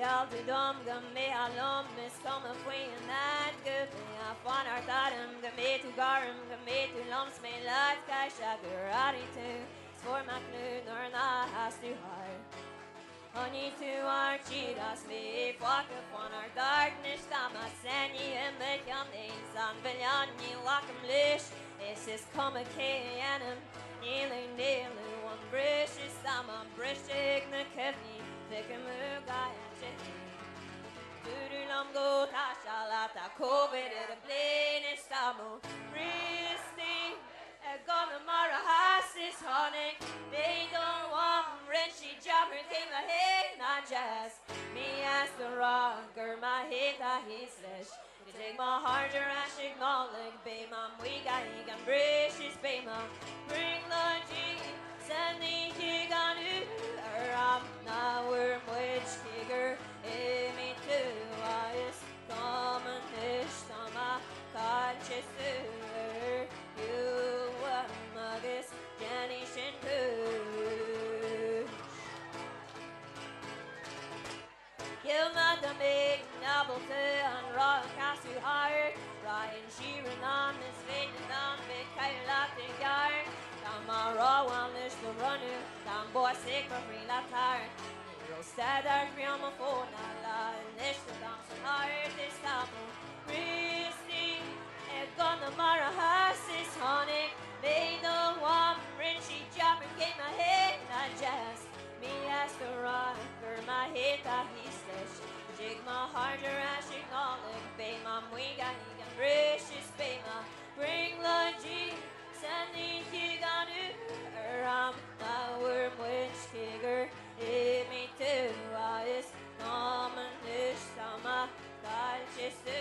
Gheall tú dom go mbeifeá liom is cuma faoin fhad go mbeifeá fanacht orm go mbeidh tú gar dom go mbeidh tú liom 's mé leat caithfidh sé gur athraigh tú 's fuair mé clú nuair nár sheas tú thart. Choinnigh tú ár dtír as mé fágtha fanacht ort anois tá mé sáinnithe i mo cheann fhéin 's an milleán ní ghlacaim leis is is cuma cé a dhéanann níl aon éalú ón bhris is tá mé briste ag na cuimhní feicim thú gach áit a théim. Dúradh liom go taisteal ach tá Covid ar an bplane is tá mo chroí istigh i gConamara Theas is tháinig bean do mham rinne sí dearmad céim a haon ná deas Míshásta a rá gur mé féin atá thíos leis Go dtig mo chairde ar ais ag Nollaig beidh mé amuigh ag an bris is beidh mo bhrionglóidí san oíche gan ar am nach bhfuair muid cé gur imigh tú agus cuma anois tá mé caillte is tú ar shiúl uaim agus déanfaidh sin cúis. Shíl mé dá mbeinn ábalta an roth a chasadh thart, Rachainn siar in am is bheinn in ann bheith caitheamh leat i gceart. Tá mé rómhall anois do bhronnadh, tá an bás ag mo chroí le tart. Ní raibh stad ar chroí mo fón ná lá anois tá dam san ard is tá mo chroí istigh i gConamara Theas is tháinig mé do mham rinne sí dearmad cé mé féin ná deas. Míshásta a rá gur mé féin atá thíos leis Go dtig mo chairde ar ais ag Nollaig Beidh mé amuigh ag an bris is beidh mo bhrionglóidí san oíche gan ar am nach bhfuair muid cé gur imigh tú agus cuma anois tá mé caillte is tú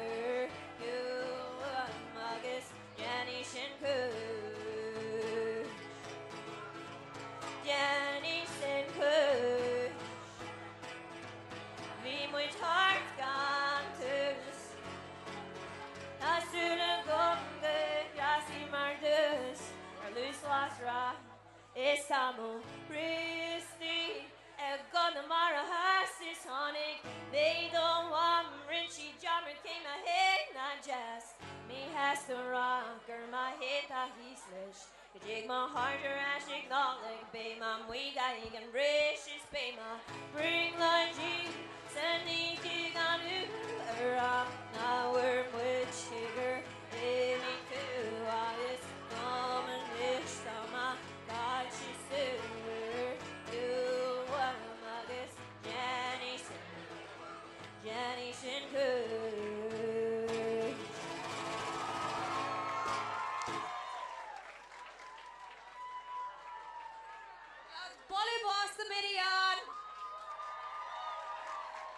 ar shiúl uaim agus Déanfaidh sin cúis. Déanfaidh sin cúis. Bhí muid thart gan tús. Tá súil agam go dtrasnaí mar dtús ar luas lasrach. Is tá mo chroí istigh i gConamara Theas is tháinig mé do mham rinne sí dearmad cé mé féin ná deas Míshásta a rá gur mé féin atá thíos leis Go dtig mo chairde ar ais ag Nollaig beidh mé amuigh ag an bris is beidh mo bhrionglóidí san oíche gan ar am nach bhfuair muid cé gur imigh tú agus cuma anois tá mé caillte is tú ar shiúl uaim agus déanfaidh sin déanfaidh sin cúis. Bualadh bos do Midian!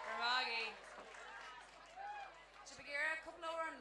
Go raibh maith agaibh. Sibh ag iarraidh cúpla amhrán?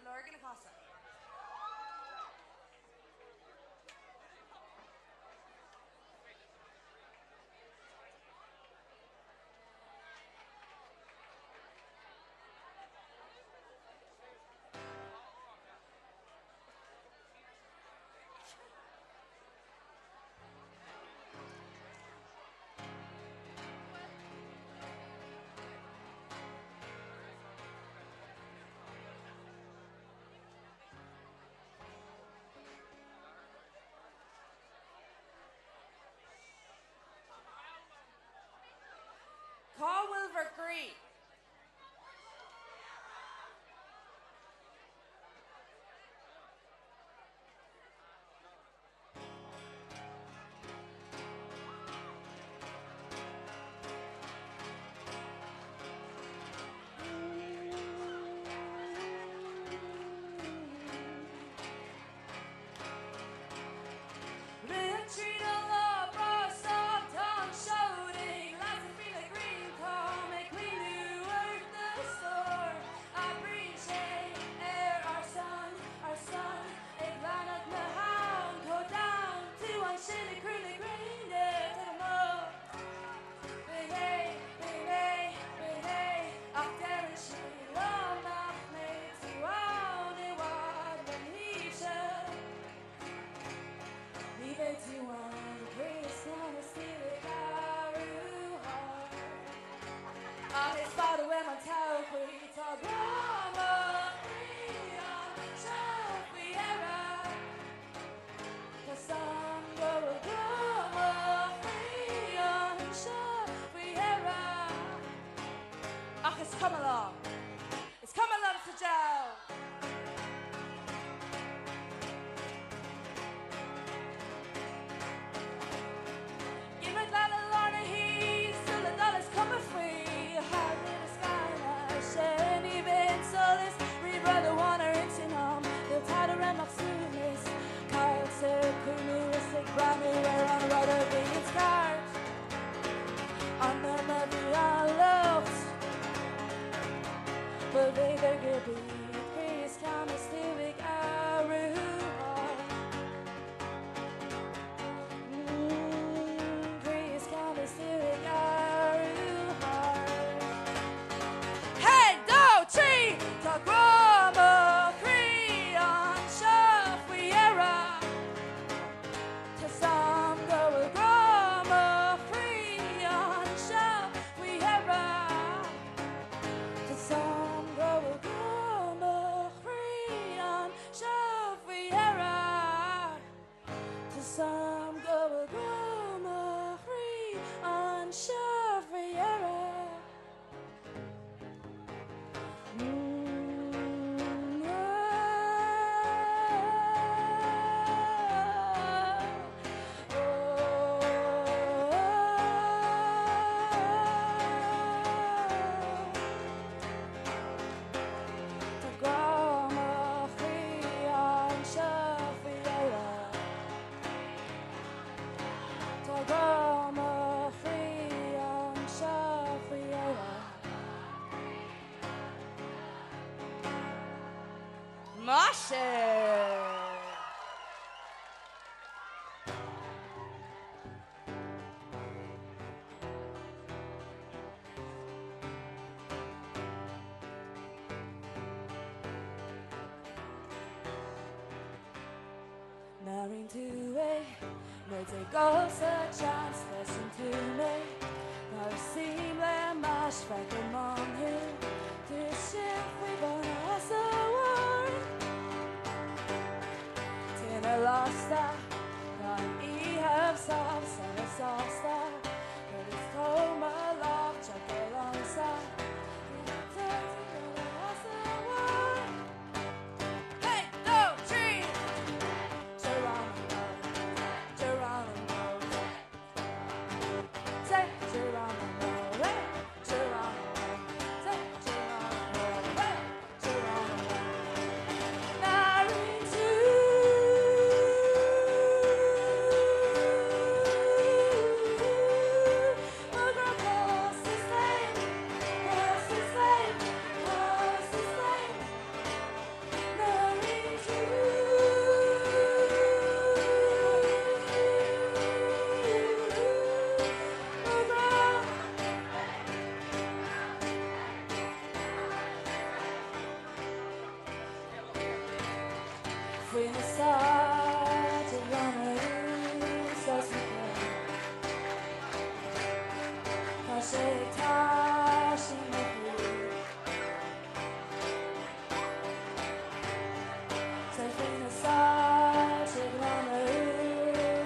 Airíonn tú é, muid ag dul sa tseans cloiseann tú mé Nuair a suím le m'ais feicim ann thú Tú istigh faoi bhun as amháin Tine lasta Tá an oíche sásta sásta Agus tóg mo lámh tiocfaidh liomsa Faoi na sáite úsáid na Tá sé ag taisí mo chroí. Tá faoi na sáite úsáid na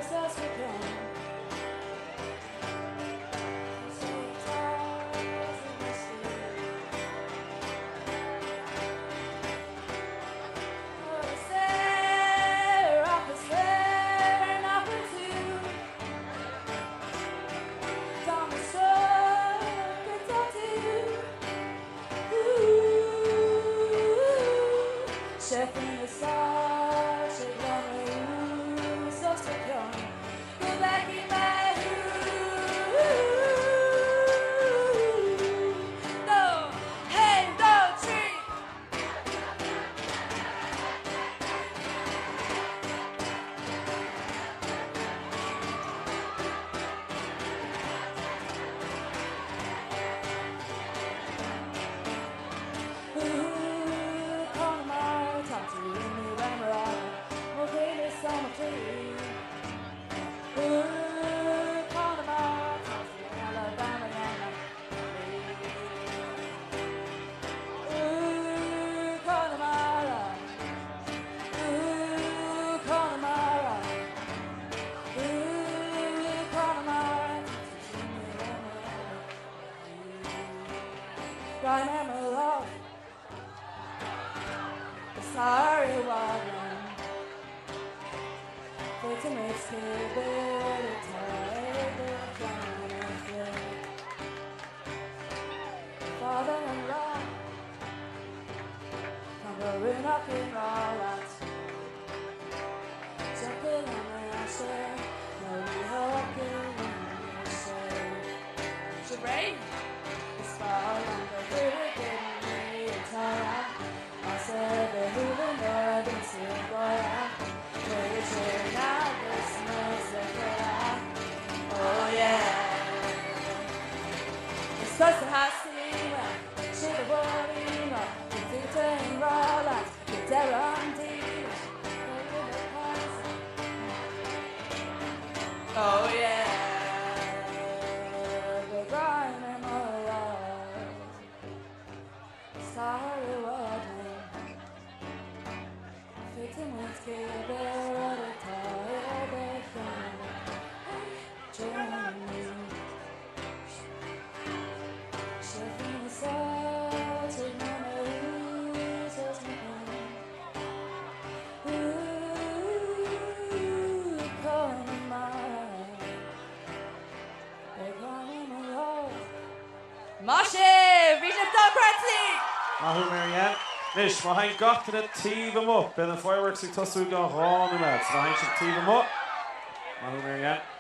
Tá sé ag taisí mo chroí. No, hey, no, tree. Ooh, Connemara, tá tú i mo mo chéile sa mo chroí. Ooh, Connemara, tá tú in Alabama, Yana. Ooh, Connemara. Ooh, Connemara. Ooh, Connemara, tá tú i Ryan love. Sorry, wagon. Father-in-law, Oh yeah. Oh yeah. The grind and my love. Sorry, what Fitting with Maise, bhí sé dochreidte! Maith thú Marianne. Anois, má théann gach duine taobh amuigh, beidh na fireworks ag tosú i gceann 2 nóiméad. So má théann sibh taobh amuigh, maith thú Marianne.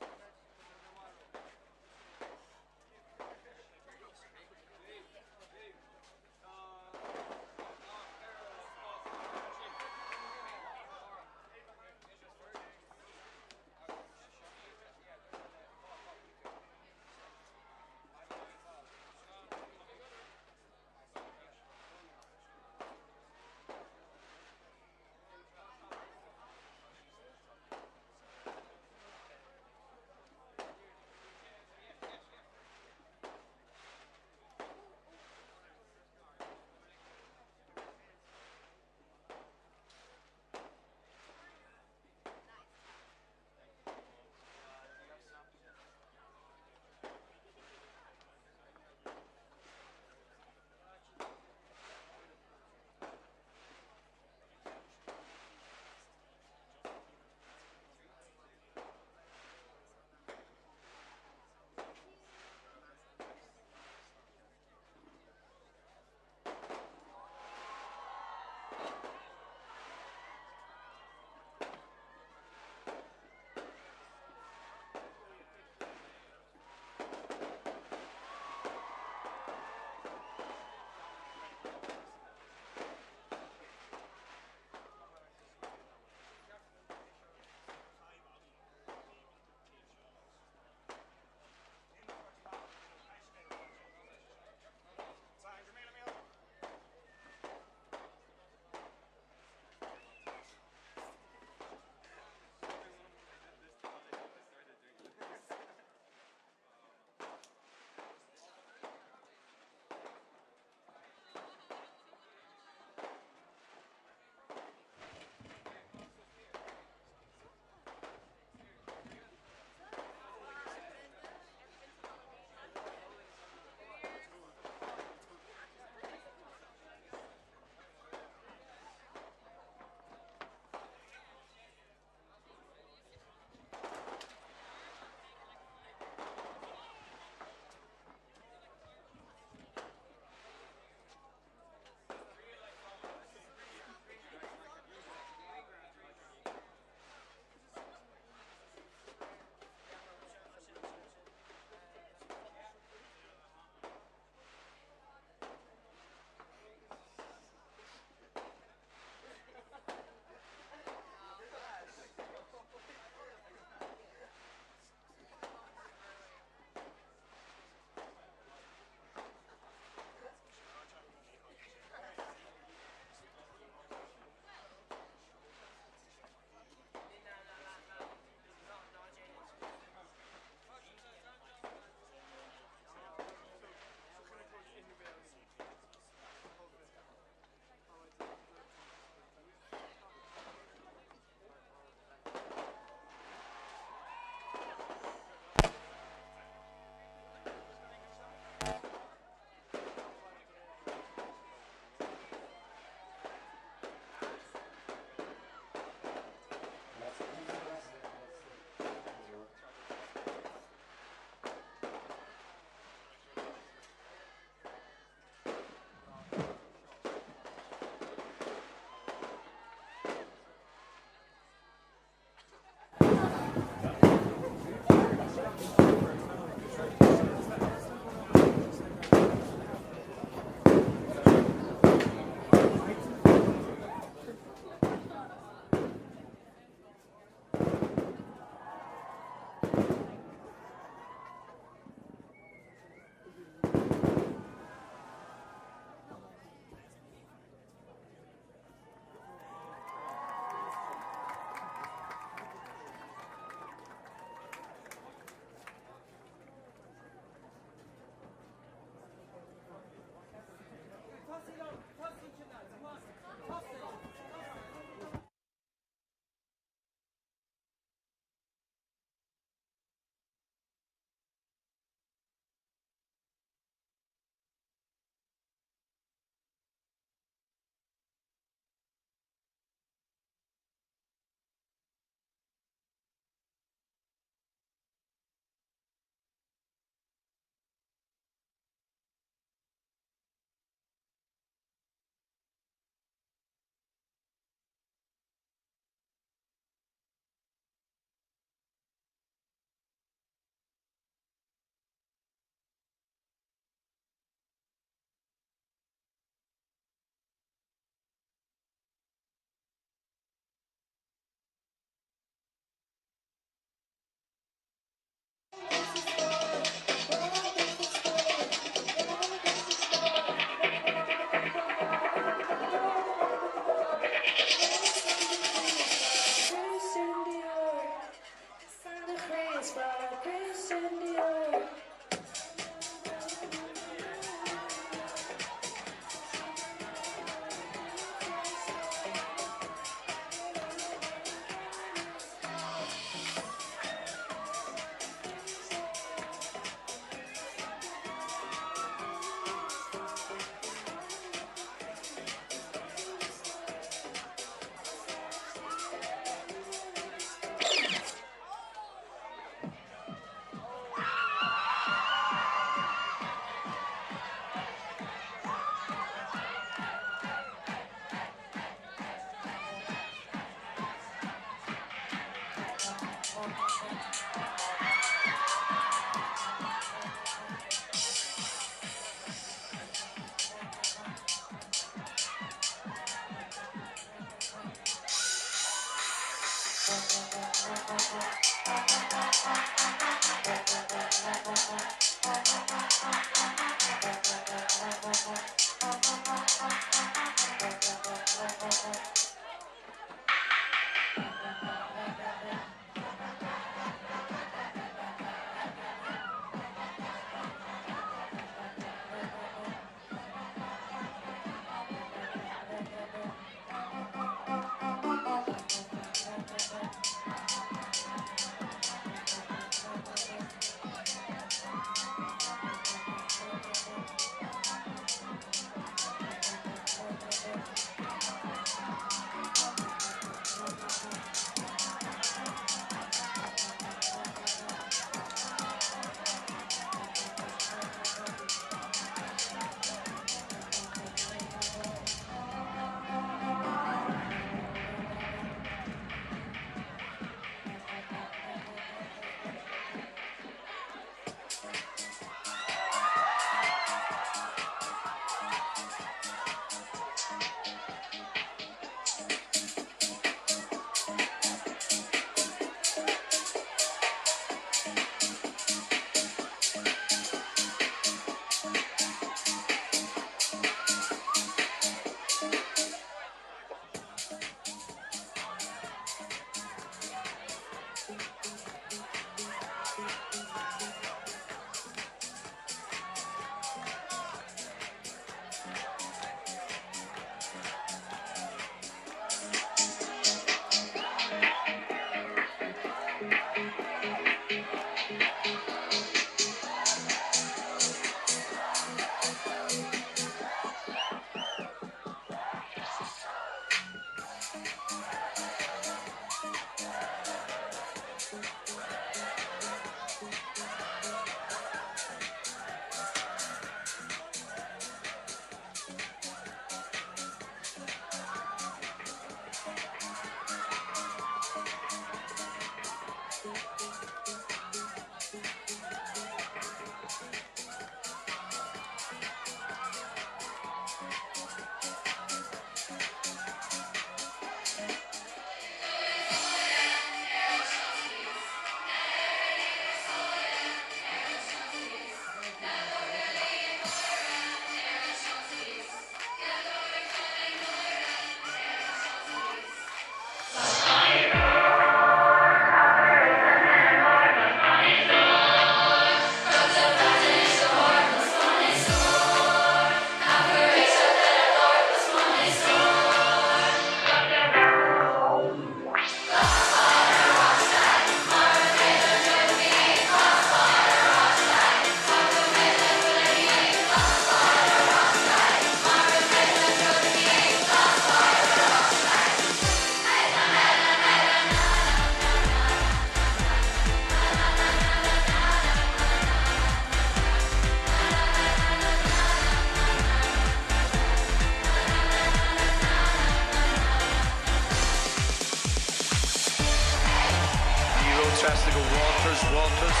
Liathróid trasna go Walters, Walters,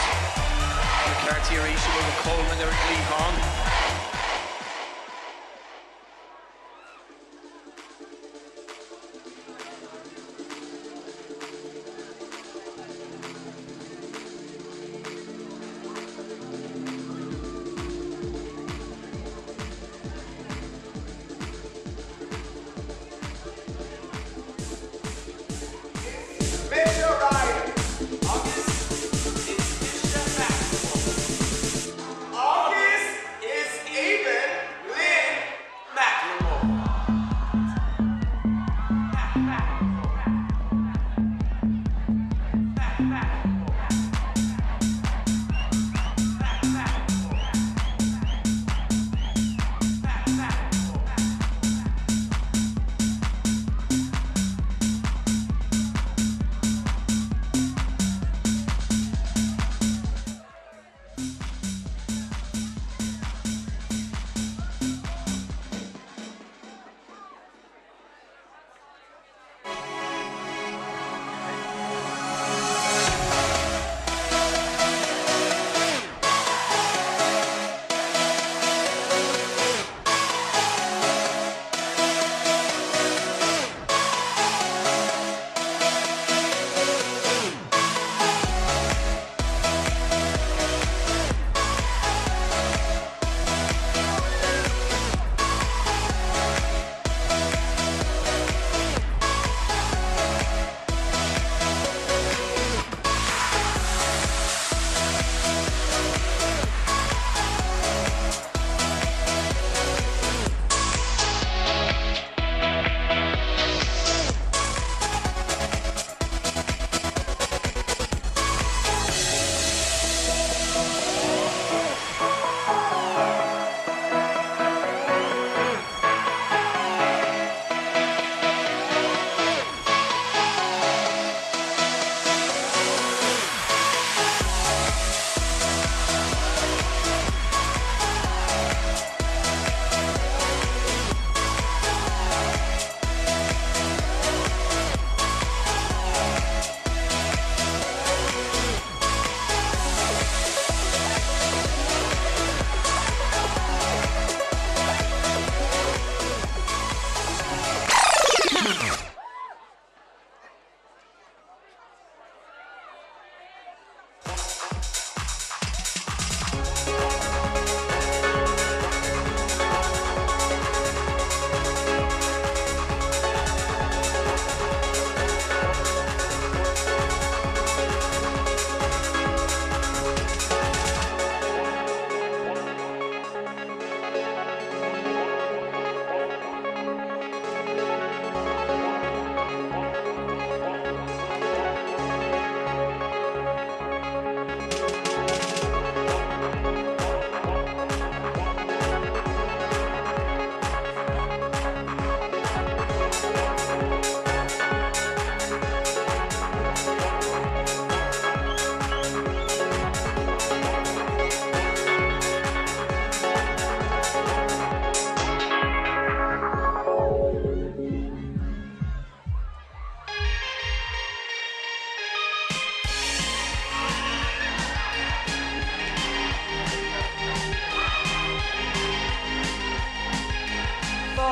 McCarthy arís amuigh go Coleman ar an gcliathán. Mise Ryan agus is mise Macklemore. Agus is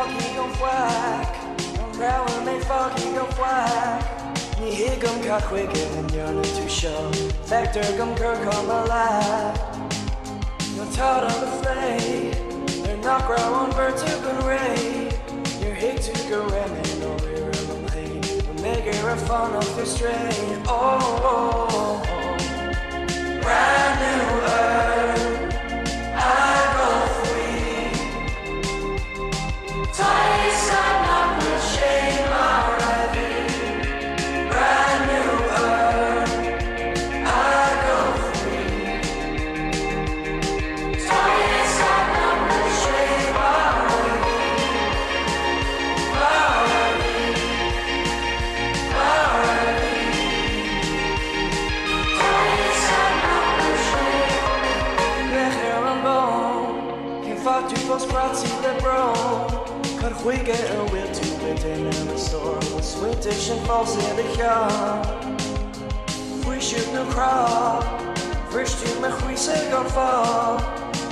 fágtha gan faic, An raibh mé fágtha gan faic. Ní thuigim cad chuige a ndearna tú seo, Feictear dom gur cuma leat. Níl tada le plé, Nuair nach raibh an bheirt againn réidh. Níor thuig tú go raibh mé i ndáiríre liom féin, Nó mé ag iarraidh fanacht ar strae. Oh, oh, oh. Breathnú ar eagal faoi. Tá fhios a'd nach bhfuil sé mar a bhí. Breathnú ar eagal faoi. Tá fhios a'd nach bhfuil sé mar a bhí. Mar a bhí. Mar a bhí. Tá fhios a'd nach bhfuil sé. Féach ar an bhfón, cén fáth tú fós breaite le brón? Cad chuige a bhfuil tú ag déanamh a stór? Bhfuil smaointe sin fós i do cheann? Faoiseamh nó crá? Bhris tú mo chroísa gan fáth.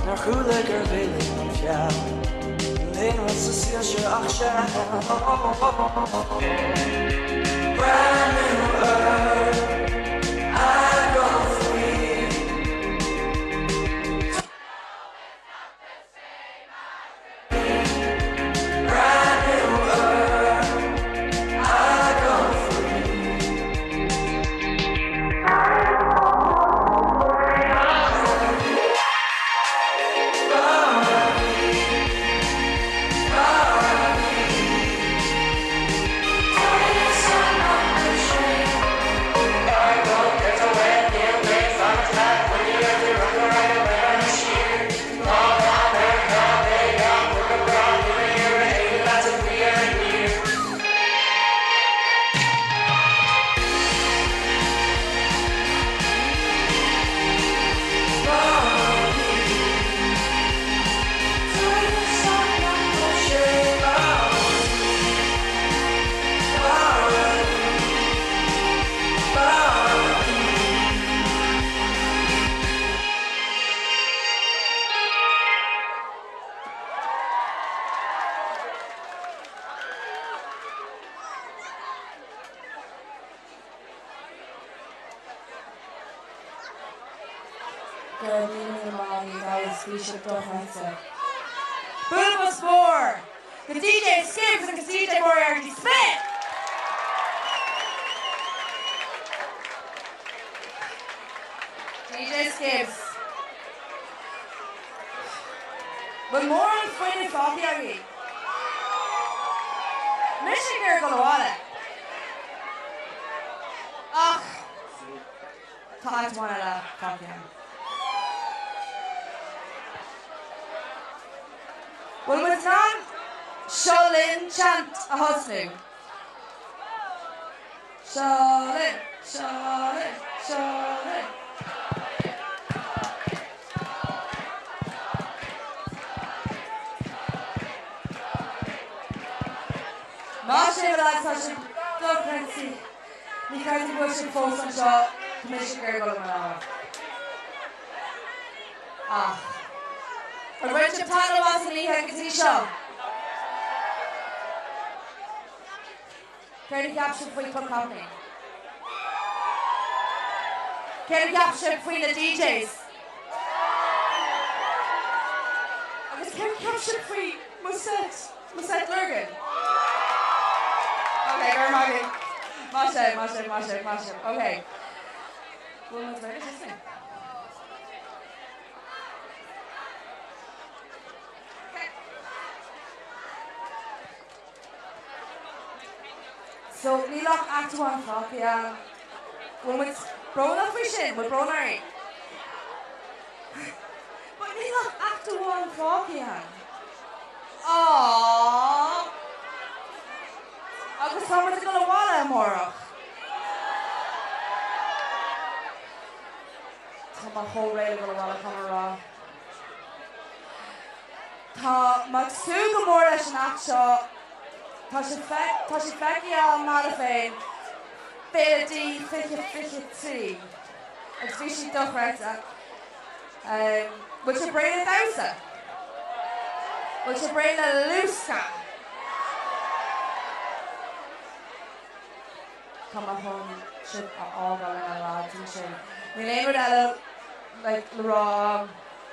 Nár chuala gurbh é linn an feall? Níl aon rud sa saol seo ach seal. Breathnú ar eagal faoi. Breathnú ar eagal faoi. Go raibh míle míle maith agat agus bhí sibh dochreidte. Bualadh bos mór go DJ Skibbs agus DJ Moriarty Smith! DJ Skibbs. Bhfuil mórán fuinnimh fágtha agaibh? Mise ag iarraidh dul abhaile. Ach tá áit amháin eile fágtha ann. Bhfuil muid in ann Seo Linn chant a thosnú? Seo linn, seo linn, seo linn. Maith sibh lads, tá sibh dochreidte. Ní chreidim go bhfuil sibh fós anseo, tá mise ag iarraidh dul abhaile. Ach, ar bhain sibh taitneamh as an oíche go dtí seo? Céard a cheap sibh faoi Club Cockney? Céard a cheap sibh faoi na DJs? Agus céard a cheap sibh faoi mo set, mo set Lurgan? Ok, go raibh maith agaibh. Maith sibh, maith sibh, maith sibh, maith sibh. Ok. Bhfuil muid réidh le tosnú? So, níl ach act amháin fágtha ann. Bhfuil muid brónach faoi sin? Bhfuil brón orainn? But níl ach act amháin fágtha ann. Aww! Agus tá muid ag dul abhaile amárach. Tá mé chomh réidh le dul abhaile, caithfidh mé a rá. Tá mé ag súil go mór leis an act seo. Tá sé tá sé feicthe agam cheana féin, Féile D 2023, agus bhí sí dochreidte. Bhfuil sibh réidh le damhsa? Bhfuil sibh réidh le luascadh? Tá mé chun sibh a fhágáil lena lads ansin. Níl aon rud eile like le rá agam.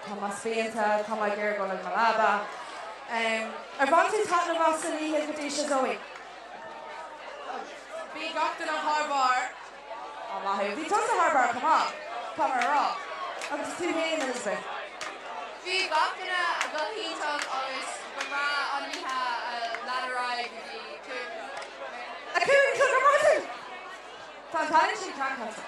Tá mé spíonta, tá mé ag iarraidh dul ag mo leaba. Ar bhain tú taitneamh as an oíche go dtí seo Zoe? Bhí gach duine thar barr. Á maith thú. Bhí tusa thar barr chomh maith, tá mé a rá. Agus tú féin Elizabeth? Bhí gach duine go hiontach agus ba bhreá an oíche a lean ar aghaidh go dtí 5. 5 a chlog ar maidin! Tá an cailín sin craiceáilte.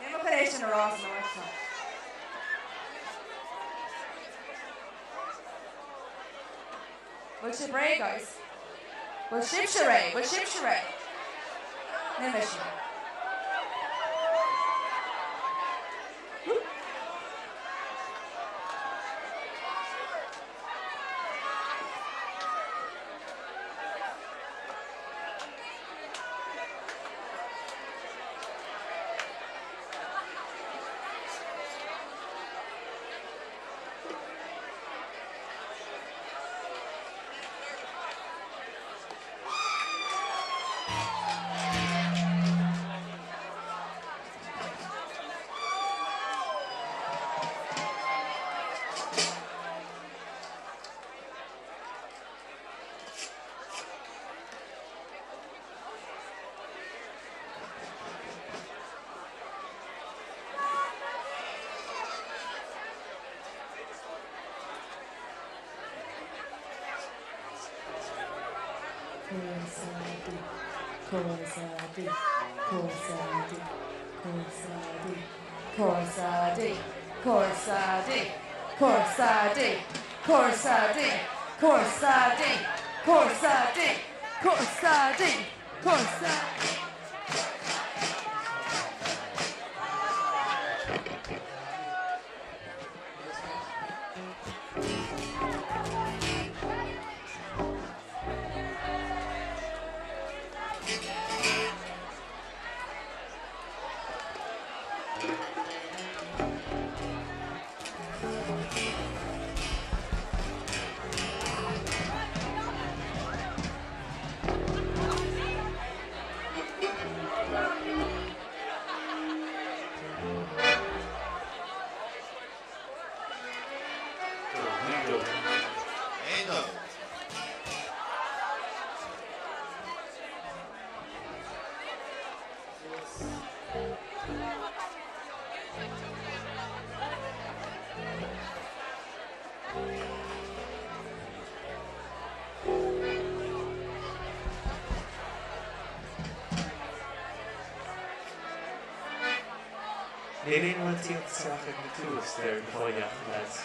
Níl mé chun é sin a rá san ard seo. Bhfuil sibh réidh, guys? Bhfuil sibhse réidh? Bhfuil sibhse réidh? Níl mise réidh. Cúrsa D, cúrsa D, cúrsa D, cúrsa D, cúrsa D, cúrsa D, cúrsa D, cúrsa D, cúrsa D, cúrsa D, cúrsa D, cúrsa D. Níl aon rud tíocht isteach ag mo cluas, deir an Coileach, lads.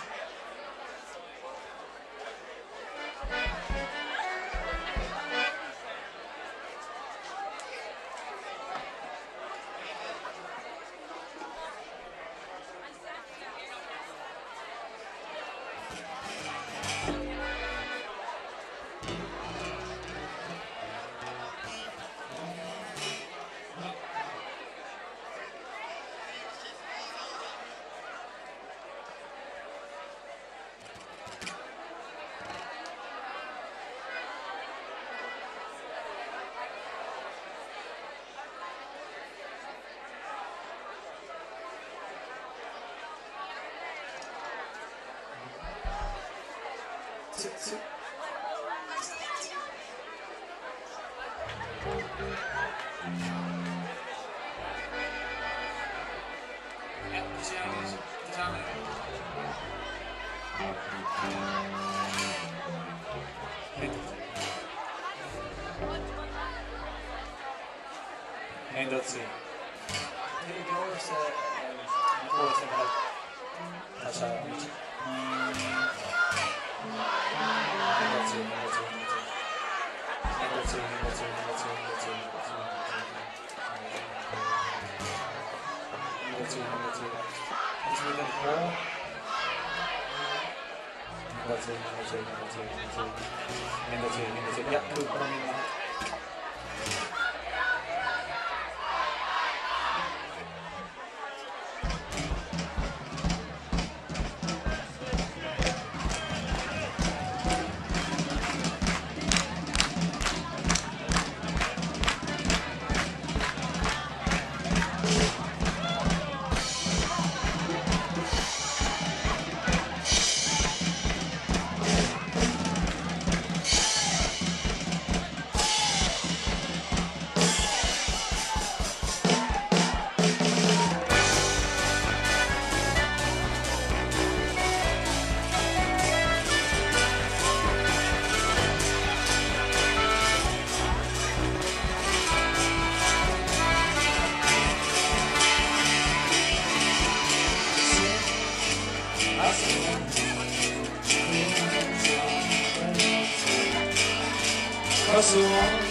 Cos amháin,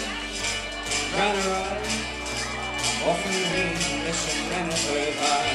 breathnú ar aghaidh, Offen féin leis an mbean a chur i bhfeidhm.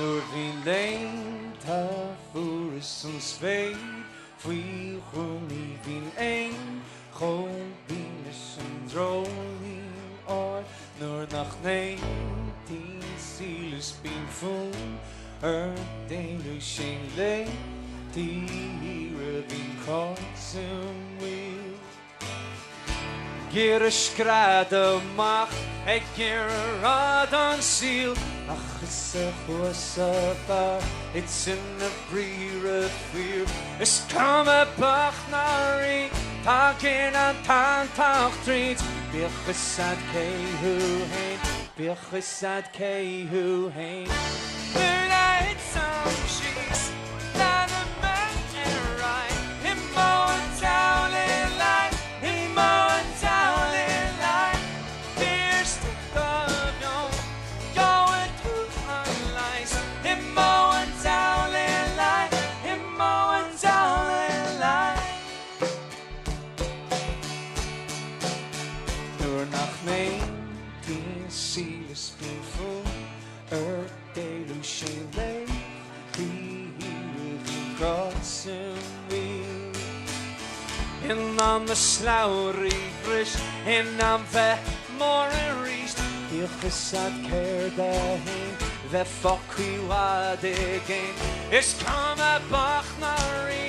Nuair bhí laethanta fuara is an spéir faoi ghruaim ní bhíonn éan chomh binn leis an dreoilín ard nuair nach n-aontaíonn saol is bíonn fonn ort éalú sé laethanta aoire bíonn crá sa mbaol. Ag iarraidh scread amach, ag iarraidh rá don saol Ach is ar chluasa bhar thiteann na briathra fíor Is cuma bocht ná rí, tagann an tantach tríd Bíodh fhios a'd cé thú fhéin, bíodh fhios a'd cé thú fhéin Nuair a thiteann síos Leanfaidh mé ar aghaidh I modh an diabhail i leith I modh an diabhail i leith Taobh istigh do mheon Gheobhaidh tú an leigheas I modh an diabhail i leith I modh an diabhail i leith Nuair nach n-aontaíonn saol is bíonn fonn ort éalú sé laethanta aoire bíonn grá sa mbaol. In am na slabhraí bris, in am bheith mór arís, bíodh fhios a'd céard é fhéin, bheith fágtha i bhfad i gcéin. Is cuma bocht ná rí,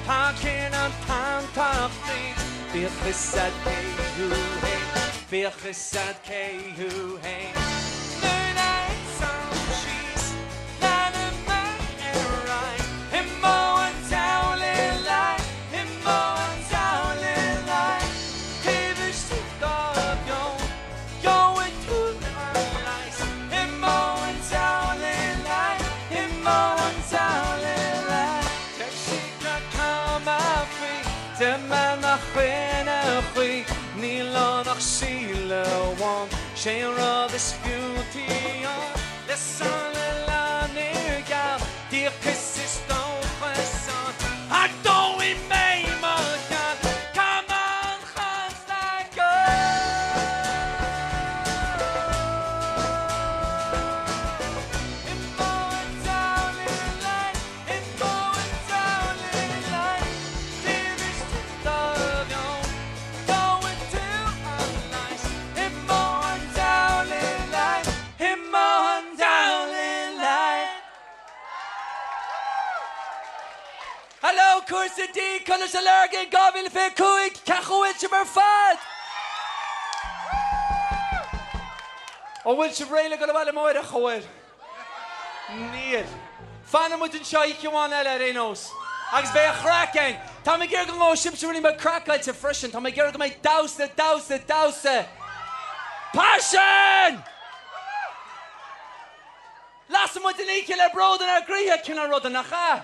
tagann an tantach tríd, bíodh fhios a'd cé thú fhéin, bíodh fhios a'd cé thú fhéin. Nuair a thiteann síos, leanfaidh mé ar aghaidh, i modh an diabhail i leith, i modh an diabhail i leith, taobh istigh do mheon, gheobhaidh tú an leigheas, i modh an diabhail i leith, i modh an diabhail i leith. Deir sí gur cuma faoi, de mbean nach ina chaoi, níl ann ach saol amháin, sé an rud is fiúntaí ann, le san oileán fhíorgheal, díocas is dóchas ann, ardóidh mé mo cheann, come on chance let go. I modh an diabhail i leith, i modh an diabhail i leith, taobh istigh do mheon, gheobhaidh tú an leigheas, i modh an diabhail i leith, i modh an diabhail i leith. Hello Cúrsa D, Coláiste Lurgan 2025, Cén chaoi a bhfuil sibh ar fad? An bhfuil sibh réidh le dul abhaile amáireach, an bhfuil? Níl. Fanfaidh muid anseo oíche amháin eile ar aon nós. Agus beidh an chraic againn. Tá mé ag iarraidh go ngabhfaidh sibhse rudaí beag craiceáilte freisin. Tá mé ag iarraidh go mbeidh damhsa, damhsa, damhsa. Paisean! Lasfaidh muid an oíche le bród inár gcroíthe, cineál ruda, nach ea?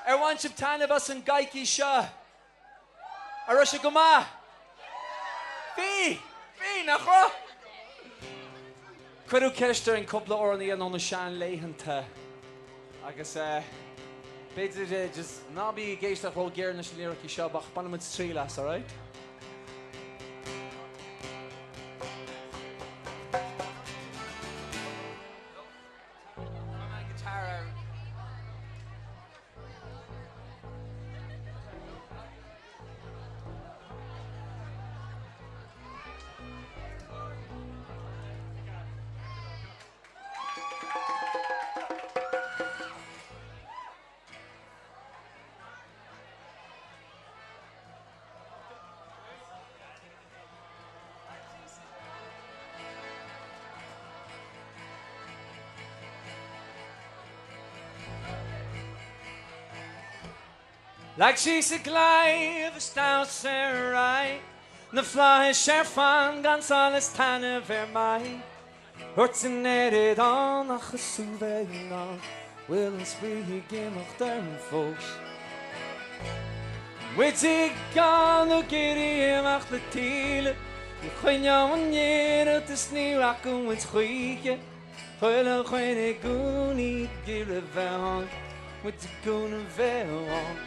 Ar bhain sibh taitneamh as an gcoicís seo? An raibh sé go maith? Bhí! Bhí, nach raibh? Cuireadh ceist orainn cúpla amhrán a dhéanamh ó na seanlaethanta agus eh, b'fhéidir eh, just ná bí ag éisteacht ró-ghéar leis na liricí seo ach bainfidh muid triail as, alright? Leag síos an claidheamh is damhsa ar aghaidh, Na flaithis ar fán gan solas taitneamh ar m'aghaidh. Ort an oiread ann ach is tú bheith in ann, Bhfuil an spraoi ag imeacht orm fós? Muid ag gan ag iarraidh imeacht le taoille, Ní choinneoidh an iarracht is ní rachaidh muid choíche. Chuile dhuine i gcónaí ag iarraidh bheith ann, muid i gcónaí bheith ann.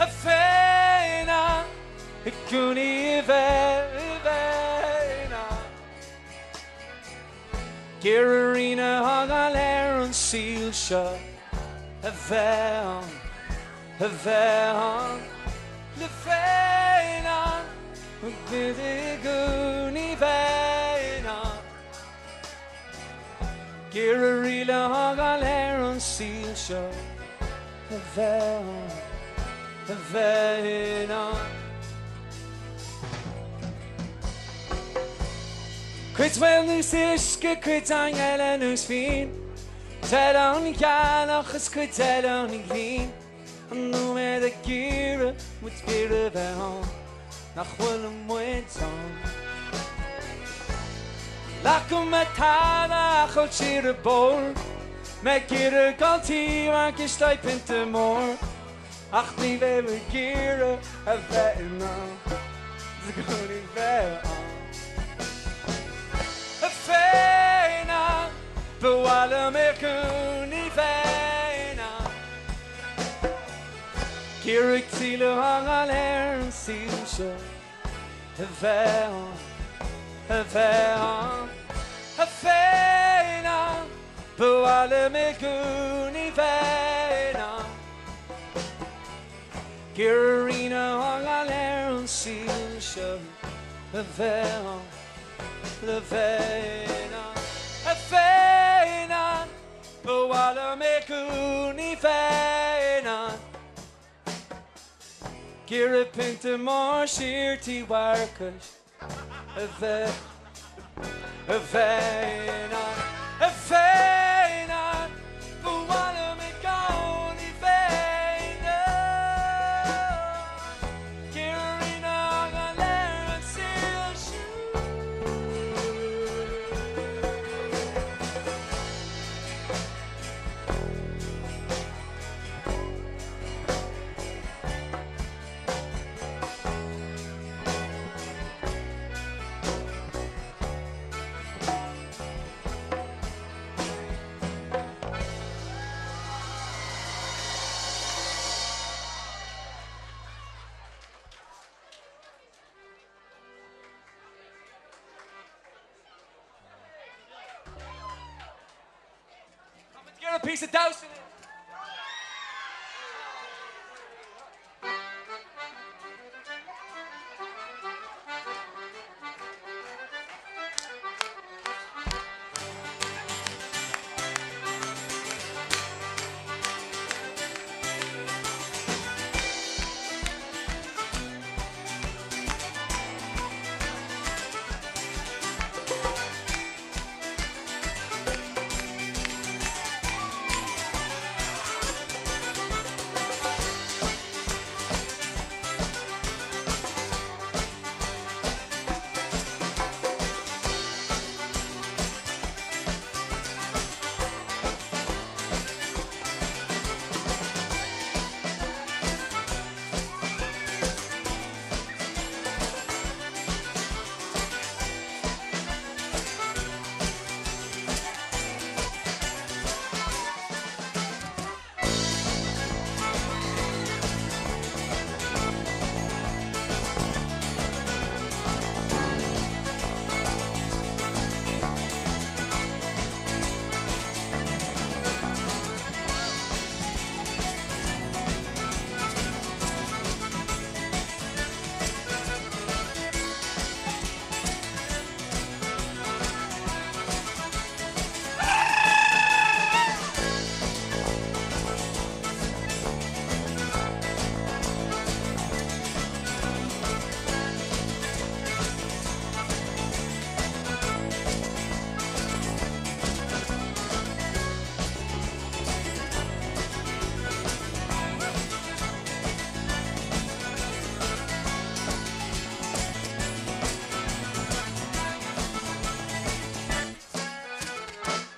A bheith ann, i gcónaí a bheith, a bheith ann. Ag iarraidh rian a fhágáil ar an saol seo a bheith ann, a bheith ann le bheith in ann i gcónaí bheith in ann. Ag iarraidh rian a fhágáil ar an saol seo a bheith ann, a bheith in ann. Cuid bhuel nós uisce, cuid eile nós fíon, Cuid eile an ghealach is cuid eile an ghrian, An nóiméad ag iarraidh muid fíor a bheith ann, nach bhfuil muid ann. N'fhaca mé tada ach ol siar an bóthar, Mé ag iarraidh dul timpeall is le pionta mór, Ach ní bheidh mé ag iarraidh a bheith in ann i gcónaí bheith ann. A bheith in ann, ba mhaith liom i gcónaí bheith in ann. Ag iarraidh rian a fhágáil ar an saol seo a bheith ann, a bheith ann, a bheith in ann, ba mhaith liom i gcónaí bheith in ann. Ag iarraidh rian a fhágáil ar an saol seo a bheith ann, le bheith in ann, a bheith in ann, ba mhaith liom i gcónaí bheith in ann. Ag iarraidh pionta mór siar Tí Mharcais a bheith, a bheith in ann, a bheith in ann, ba mhaith liom i gcónaí bheith in ann. Ag iarraidh rian a fhágáil ar an saol seo. Get a piece of damhsa.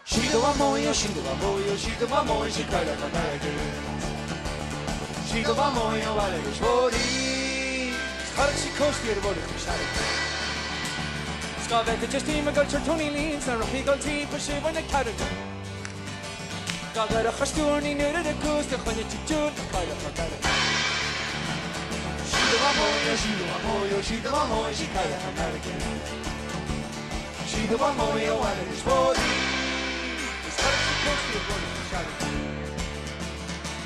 Sí do mhamó, sí do mhamó, sí do mhamó, sí cailleach American. Sí do mhamó, agus bhóirí. Chuirfeadh sí cóistí ar a bhóithre faoi sealadh. Is cá bhfeicfeadh Justin ag dul Tony Leans na rothaí dul timpeall sé bhain na carranna. Gá gcuirfeadh a stiúir ní nuair a gcús de choinne tiúil na cailleach American. Sí do mhamó, sí do mhamó, sí do mhamó, sí cailleach American. Sí do mhamó, agus bhóirí. cóstaí ar bhóithre sealaigh.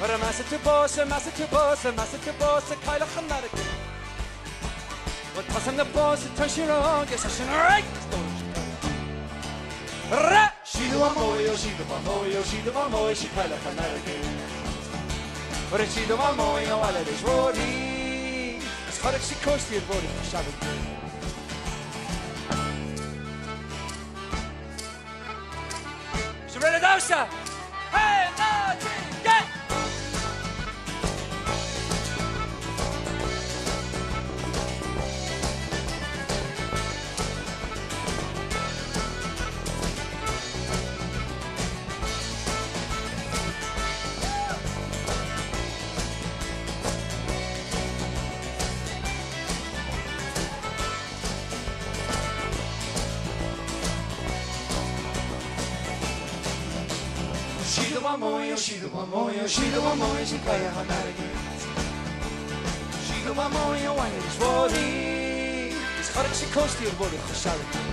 Mar a measadh tú bás, measadh tú bás, measadh tú bás, cailleach an airgid. Bhuel tá na bás tá sí rá agus tá sin right Ra! Sí do mó, sí do mó, sí do mó, sí cailleach an airgid. Mar sí do mó, eile leis bhóí, Is chonaic sí cóstaí ar bhóithre sealaigh. Sibh réidh le damhsa! Hey, ná, trí, get! Sí do mó, sí do mó, sí do mó, sí cailleach an airgid. Sí do mó, bhaile is bhóí, Is chonaic sí cóstaí ar bhóithre sealaigh.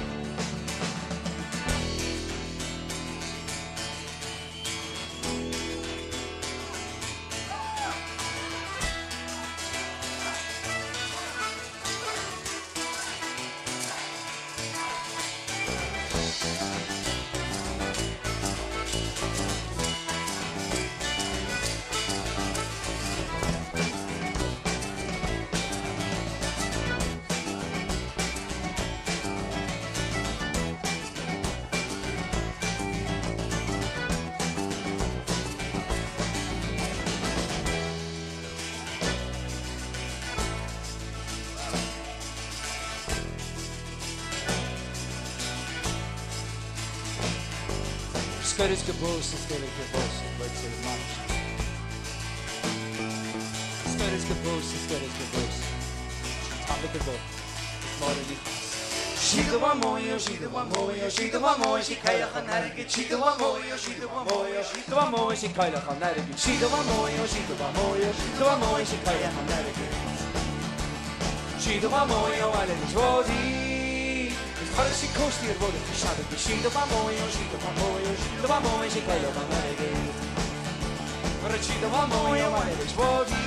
Scoiris go bós is scoiris go bós bud sé amach. Scoiris go bós is scoiris go bós. Tá go bó is mar ní Sí do mó, sí do mó, sí do mó, sí cailleach an airgid, sí do mó, sí do mó, sí do mó, sí cailleach an airgid, sí do mó, sí do mó, sí do mó, sí cailleach an airgid. Sí do mó, eile leis bhóí, Is chonaic sí cóstaí ar bhóithre sealaigh, sí do mó, sí do mó, sí do mó, sí cailleach an airgid. Mar sí do mó, eile leis bhóí.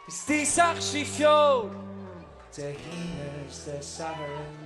Is díosach sí feoil Dé hAoine is Dé Sathairn.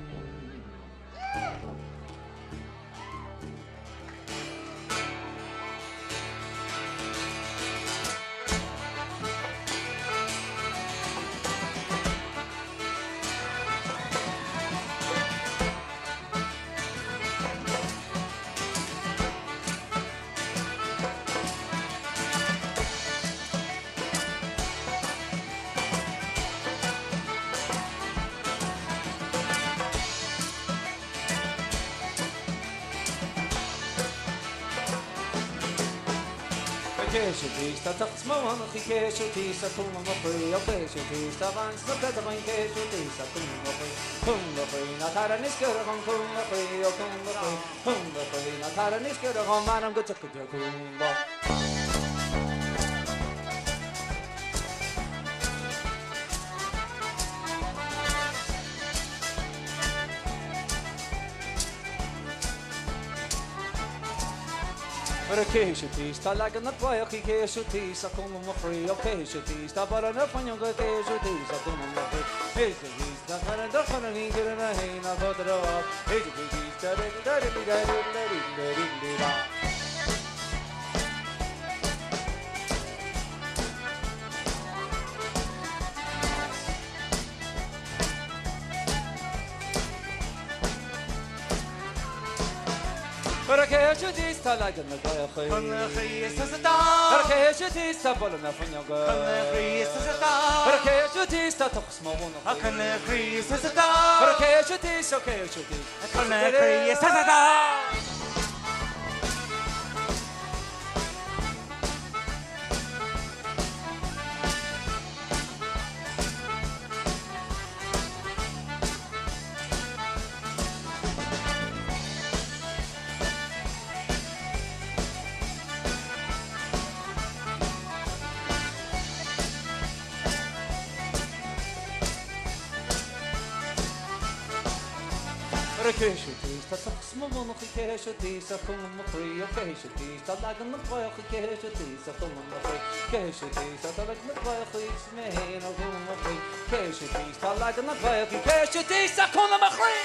Céisiú tá tacht mó chi céisiú tí a cúm chuí ó céisiú tí a bhain na pe bain céisiú tí a cúm chuí cúm chuí na tar níos go an cúm chuí ó cúm chuí cúm chuí na tar níos go an man an go tucha cúm. Mar a céisiú tí tá legan na buochaí céisiú tí a cúm mo chroí ó céisiú tí tá bar na fann go céisiú tí a cúm mo chroí Éisiú tí tá chun an chun an go na haon a fodrá Éisiú tí tá Mar a céisiú tí tá legan na gaochaí Mar a céisiú tí tá bol na fann go Mar a céisiú tí tá tuchs mó Mar a céisiú tí ó céisiú tí Ar a cé sé taobh tá tochas mo mhunnach a cé sé taobh sa chuma mo chroí ó cé sé taobh tá leagan na gcaoch a cé sé taobh sa chuma mo chroí cé sé taobh tá leagan na gcaoch is mé fhéin ó chuma mo chroí cé sé taobh tá leagan na gcaoch cé sé taobh sa chuma mo chroí.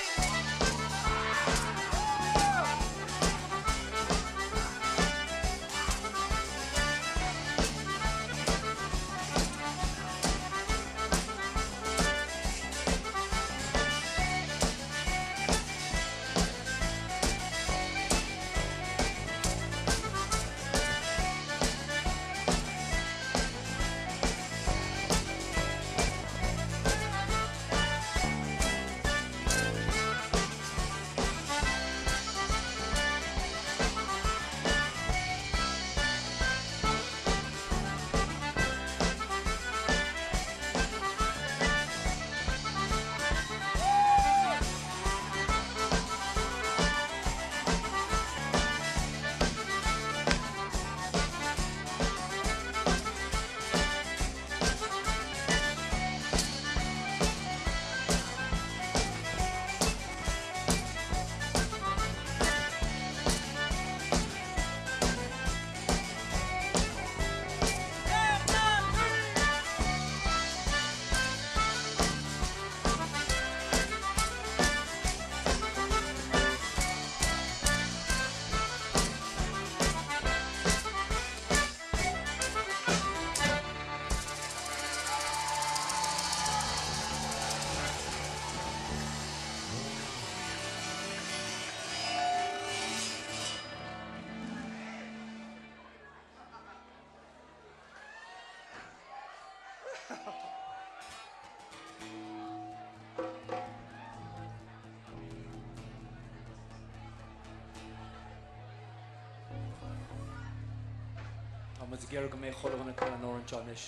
Tá muid ag iarraidh go mbeidh chuile dhuine ag canadh an amhrán seo anois.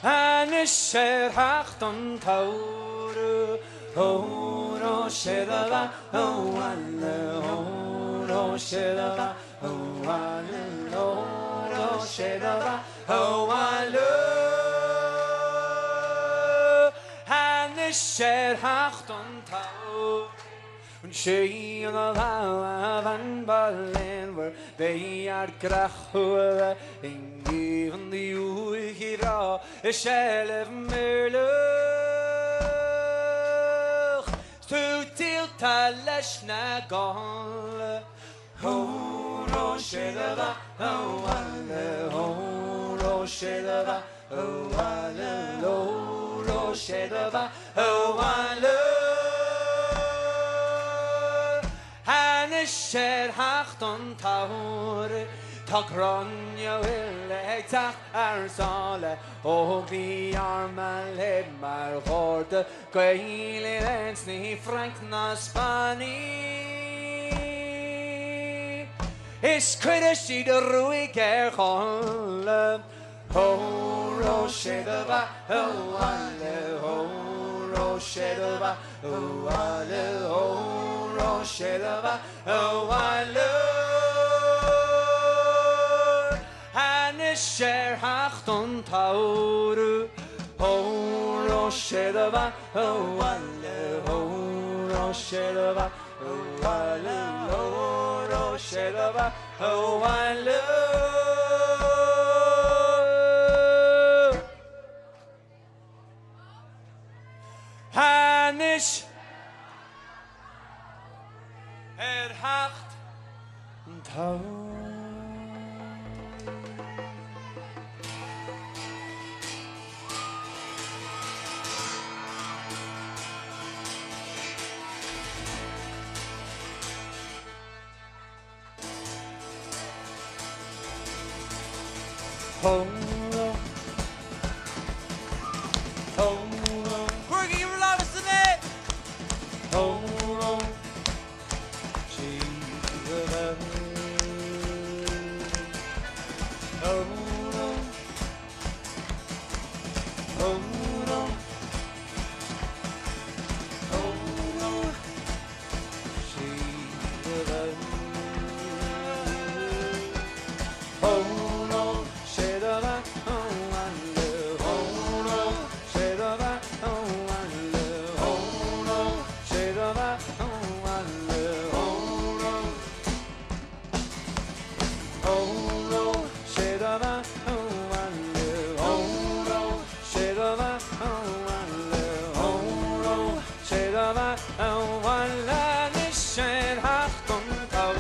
Anois ar theacht an tsamhraidh Óró sé do bheatha abhaile Óró sé do bheatha abhaile Óró sé do bheatha abhaile Anois ar theacht an tsamhraidh Sé an bhean ba léanmhar Beidh ár gcreachadh i ngéibheann dúiche bhreá i seilbh Meirleach 's tú díolta leis na Gaill. Óró sé do bheatha abhaile, óró sé do bheatha abhaile, óró sé do bheatha abhaile. Anois ar theacht an tsamhraidh tá Gráinne Mhaol ag teacht thar sáile ó bhí arm mar gharda Gael ins ní Frainc ná Spáinnigh Is cuirfidh siad ruaig ar Chonla Óró sé do bheatha abhaile Óró sé do bheatha abhaile Óró sé do bheatha abhaile Anois ar theacht an tsamhraidh Óró sé do bheatha abhaile Óró sé do bheatha abhaile Óró sé do bheatha abhaile Anois ar theacht an tsamhraidh. Oh no. Oh no. Cuirigí bhur lámha san aer! Oh no. Síle Oh no. Oh no. Oh no. Síle Oh no. Síle Oh no. Síle Oh no. Síle Oh no. Oh no, sé do bheith Oh no, sé do bheith Oh no, sé do bheith Anois ar theacht an t-am.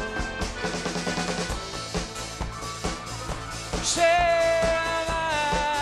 Sé do bheith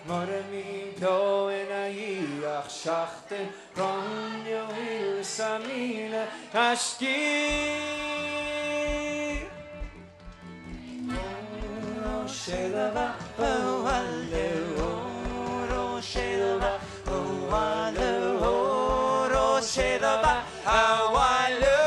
Mar a mbíonn peo ina dhiaidh ach seachtain gráinne is a 1000 taiscí. Ó sé do bheith abhaile, ó sé do bheith abhaile, ó sé do bheith abhaile.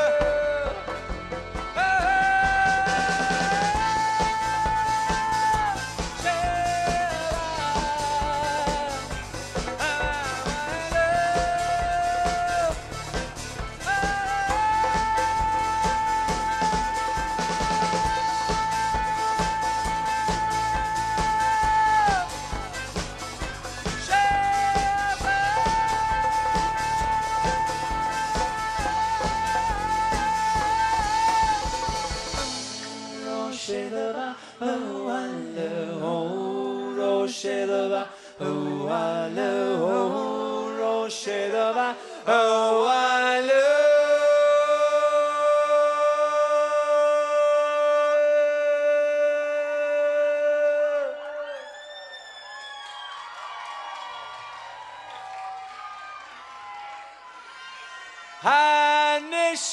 Anois!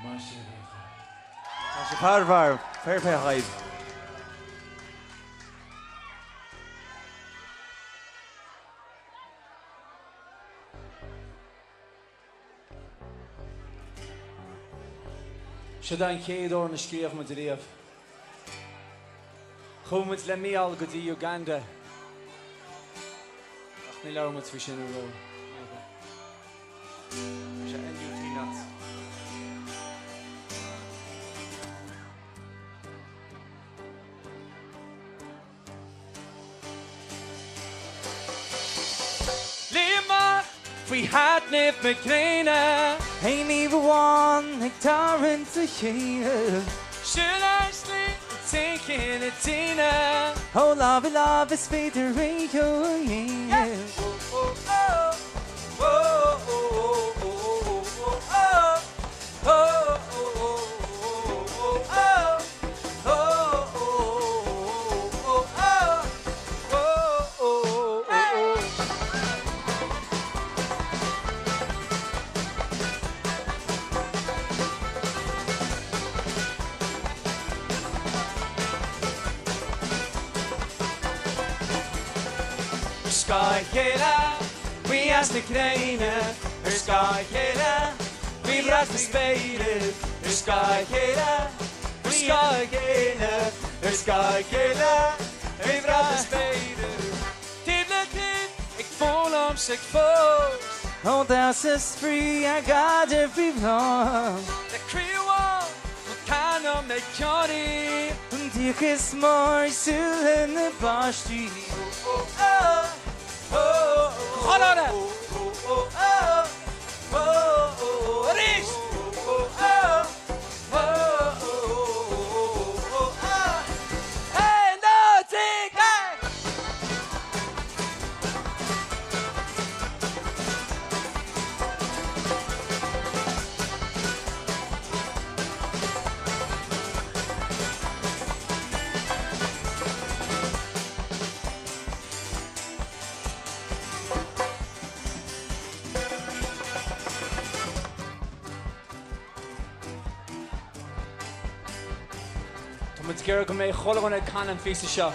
Maith sibh ar fad. Tá sibh thar barr, fair play dhaoibh. Seo é an chéad amhrán a scríobh muid ariamh. Chuaigh muid le Mícheál go dtí Uganda. Ach ní labhróidh muid faoi sin ar ró. Sé NUT nuts. Léigh amach faoi thaitneamh na gréine. Aon taobh amháin ag tarraingt a chéile. Sin ár slí timcheall na tíre. Ó lámh i lámh is féidir é a dhéanamh. Ar scáth a chéile, faoi eas na gréine, ar scáth a chéile, faoi bhrat na spéire, ar scáth a chéile, ar scáth a chéile, ar scáth a chéile, Faoi bhrat na spéire. Taobh le taobh ag foghlaim 's ag fós. Ó damhsa 's spraoi ár gcaidreamh faoi bhláth. Le croí amháin an t-anam ag ceoirí. An díocas mór i súile na bpáistí. Ó ó ó ó ó ó ó ó ó ó ó arís! Ó ó ó ó ó ó ó Hey no tig hey! Tá muid ag iarraidh go mbeidh chuile dhuine ag canadh an phíosa seo.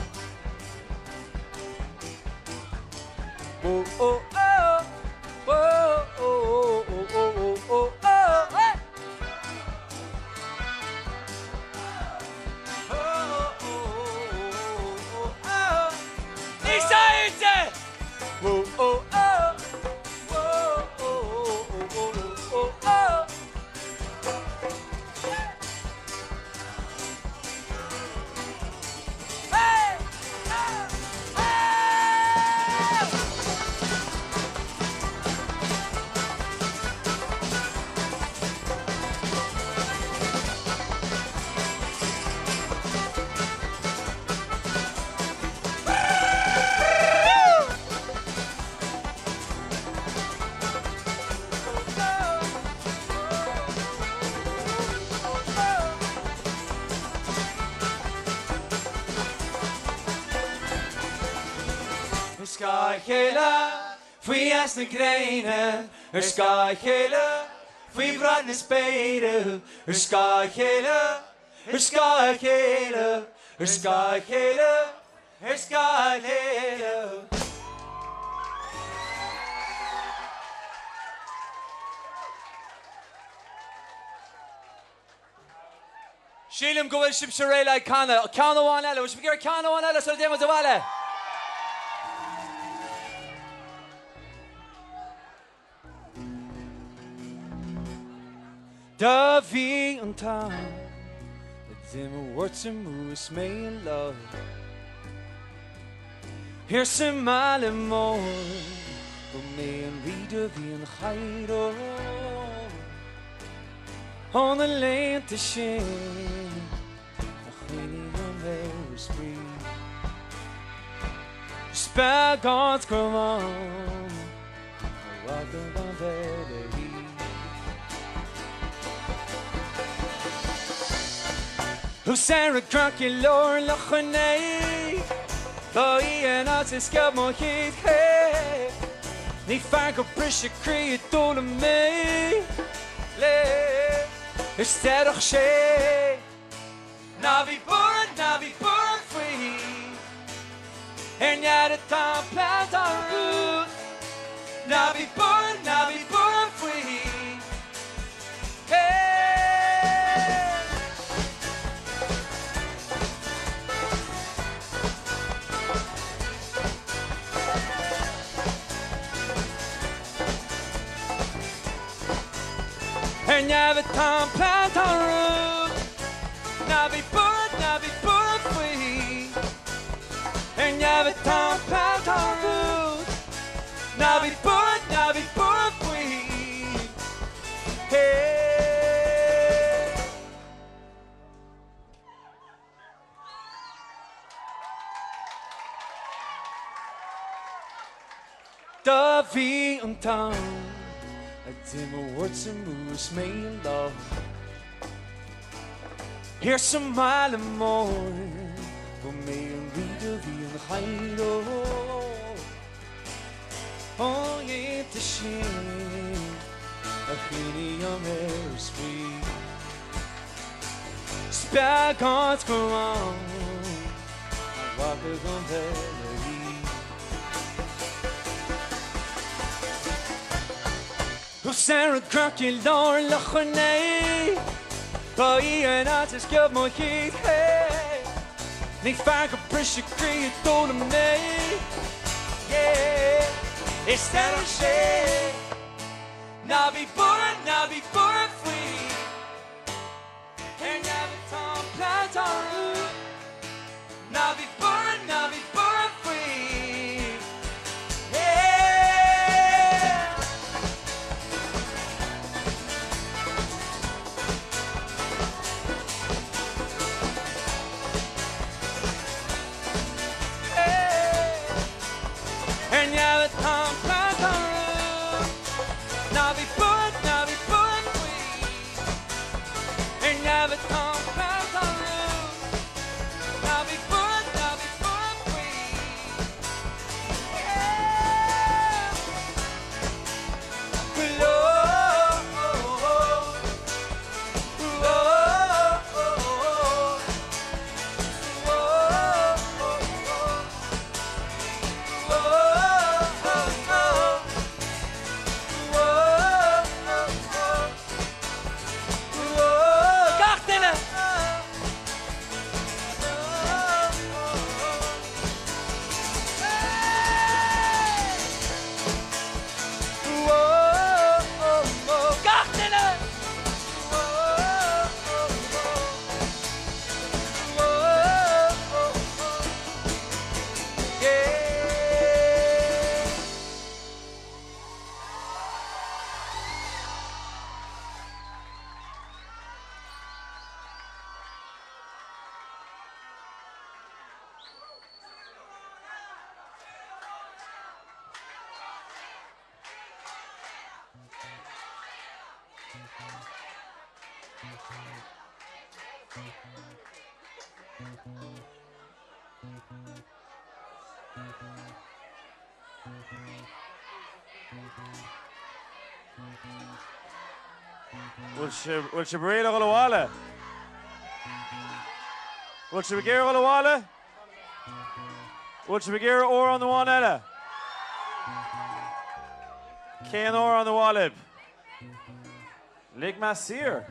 Ó ó ó ó ó ó ó ó ó ó hey! Ó ó ó ó ó ó Níos airde! Ó ó ó ó ó ó ó ó ó Hey! Ar scáth a chéile faoi theas na gréine, ar scáth a chéile faoi bhrat na spéire, ar scáth a chéile, ar scáth a chéile, ar scáth a chéile, ar scáth a chéile. Sílim go bhfuil sibhse réidh le canadh. Ceann amháin eile. Bhfuil sibh ag iarraidh ceann amháin eile sula dtéann muid abhaile? Do bhí an t-am a d'imigh mo bhuairt amú is mé i láthair Thiar sa mbaile mór ba mé an rí do bhí an Chairo. Ó na laethanta sin a chuimhním ar spraoi. Is beag áit go raibh ann a bhfaca gan bheith léi. Thuas ar an gcnoc i lár Loch an Naoi, ba í an áit a sciob mo chéad chéim. Ní fearr gur briseadh croí a d'fhoghlaim mé léi. Is déarfadh sé, Ná bí buartha, ná bí buartha faoi. Ar neamh atá an plean, tá an rún. Ná bí buartha, ná bí buartha faoi. Hey! Ar neamh atá an plean, tá an rún. Ná bí buartha, ná bí buartha faoi. Ar neamh atá an plean, tá an rún. Ná bí buartha, ná bí buartha faoi. Hey! Do bhí an t-am a d'imigh mo bhuairt amú is mé i láthair Thiar sa mbaile mór ba mé an rí do bhí an Chairo Ó laethanta sin a chuimhním ar spraoi Is beag áit go raibh ann a bhfaca gan bheith léi. Thuas ar an gcnoc i lár Loch an Naoi, ba í an áit a sciob mo chéad chéim. Ní fearr gur briseadh croí a d'fhoghlaim mé Yeah Is deir sé Ná bí buartha, ná bí buartha faoi Ar neamh atá an plean tarlú Ná bí buartha, ná bí buartha faoi Yeah. Ar neamh atá an plean tarlú Ná bí buartha, ná bí buartha faoi Ar neamh atá an plean tarlú Ná bí buartha, ná bí buartha faoi Yeah. Gach duine! Gach duine! Bhfuil sibh, bhfuil sibh réidh le dhul abhaile? Bhfuil sibh ag iarraidh dhul abhaile? Bhfuil sibh ag iarraidh amhrán amháin eile? Cén amhrán ar mhaith libh? Lig mé saor.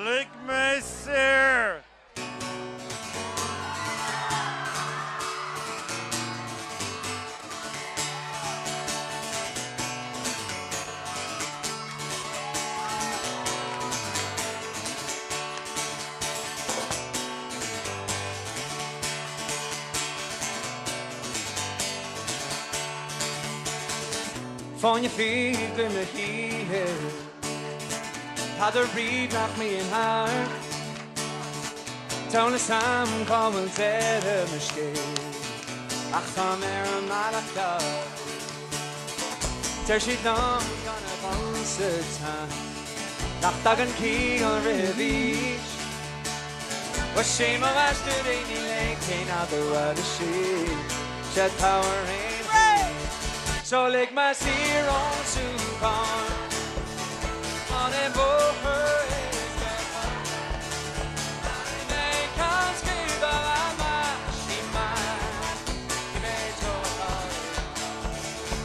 Lig mé saor! Fáinne fí ghoin na hoíche Tada riamh nach mbíonn thart Tá 'fhios a'm cá bhfuil deireadh mo scéil Ach táim ar an mbealach ceart Deir siad liom gan a dhul sa teann Nach dtagann ciall roimh aois Bhuel sé mo aistear é níl aon cén fhad a mhairfidh sí Sea tabhair aon So lig mé saor ón súgán An é bóthar is Mé ceann scríbe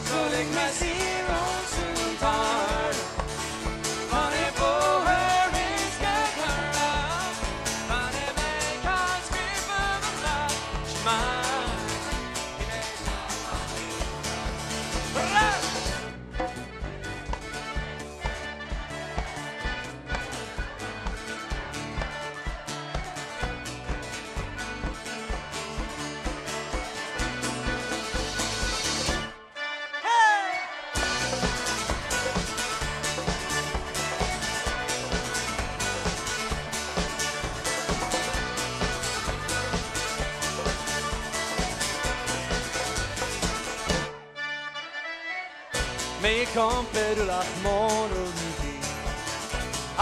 So lig mé saor ón súgán An é bóthar is Mé ceann scríbe Mé ag iompar ualach mór ó bhí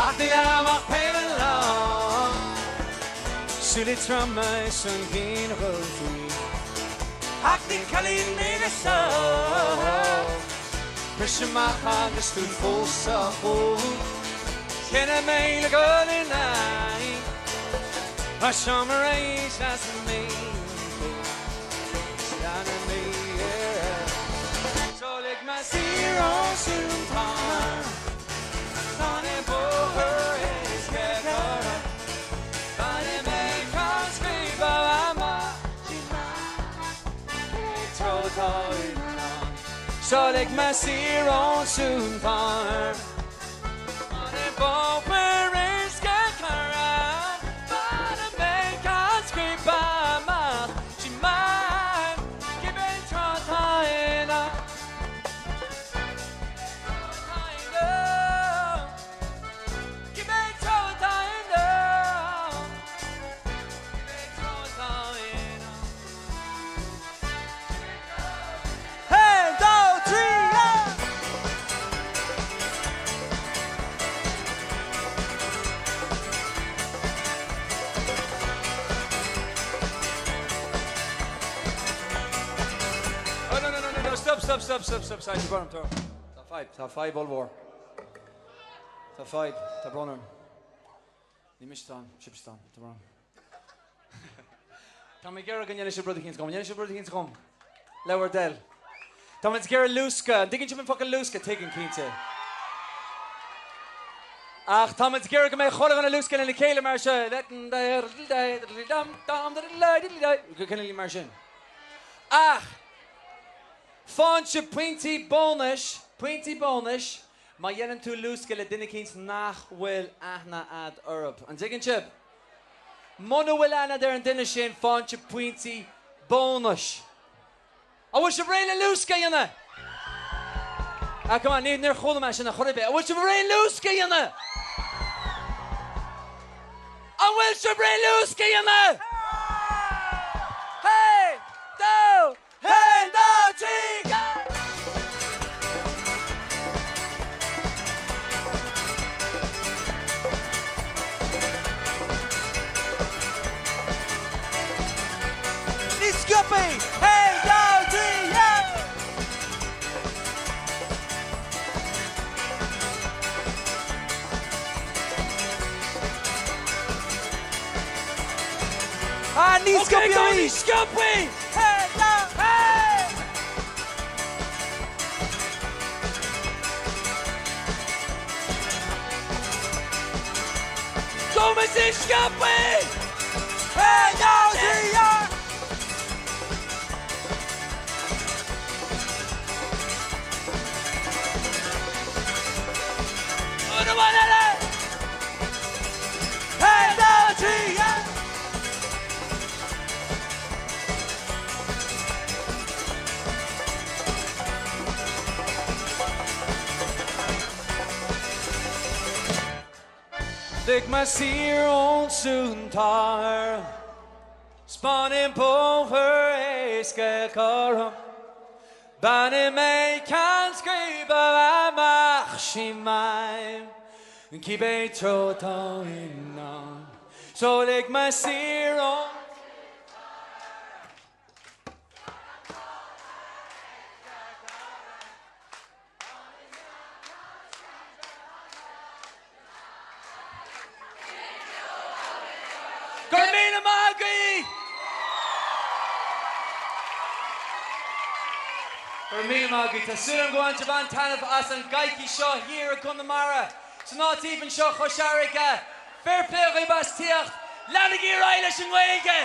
Ach níl ann ach péire lá Súile troma is an ghrian ag dul faoi Ach ní cailín mé go sách Bris amach agus tú fós sách óg Cinneadh mé le dhul in aghaidh Mar seo mo réis as an mé Leanfaidh mé air So lig mé saor ón súntán Tá na bóthar is So lig mé saor ón súntar. Bóthar éasca cothrom, Bainfidh mé ceann scríbe amach, sí m'ainm, cibé treo atá in ann. Cibé treo atá in ann. Cibé treo atá in ann. Haon, dó, trí, yeah! Oh, no, no, no, no, no, stop, stop, stop, stop, stop, stop, tá brón orm, tá fadhb, tá fadhb ollmhór. Tá fadhb, tá brón orm. Ní mise atá ann, sibhse atá ann, tá brón orm. Tá mé ag iarraidh go ndéanfaidh sibh rud eicínt dhom, an ndéanfaidh sibh rud eicínt dhom? Le bhur dtoil. Tá muid ag iarraidh luascadh, an dtuigeann sibh an focal luascadh? Tuigeann, cinnte. Ach tá muid ag iarraidh go mbeidh chuile dhuine ag luascadh lena chéile mar seo. Go cineál mar sin. Ach faigheann sibh pointí bónais, pointí bónais, má dhéanann tú luascadh le duine eicínt nach bhfuil aithne a'd orthub. An dtuigeann sibh? Muna bhfuil aithne a'd ar an duine sin, faigheann sibh pointí bónais. An bhfuil sibh réidh le luascadh a dhéanamh? Ah, come on, níor chuala mé sin ar chor ar bith. An bhfuil sibh réidh luascadh a dhéanamh? An bhfuil sibh réidh luascadh a dhéanamh? Haon, dó, Haon, dó, trí, go! Níos sciobthaí! Haon, dó, trí, yeah! Ah, níos sciobthaí arís! Níos sciobthaí! Gabhaimis níos sciobthaí! Uair amháin eile! Lig mé saor ón súntar 's bainfidh bóthar éasca cothrom Bainfidh mé ceann scríbe amach sí m'aidhm Cibé treo atá i ndán So lig mé saor ón Go raibh míle maith agaibh! Go raibh míle maith agaibh. Tá súil agam go bhain sibh an-taitneamh as an gcoicís seo thiar i gConamara, san áit aoibhinn seo Chois Fharraige. Fair play dhaoibh as tíocht. Leanaigí ar aghaidh leis an nGaeilge!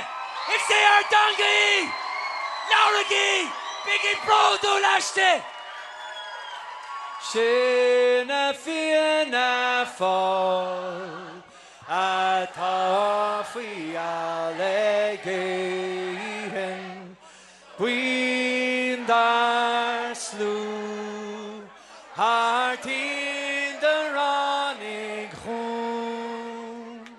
Is é ár dteanga í! Labhraigí! Bígí bródúil aisti! Sinne Fianna Fáil atá faoi fheall ag Éirinn. Buíon dár slua thar toinn do ráinig chughainn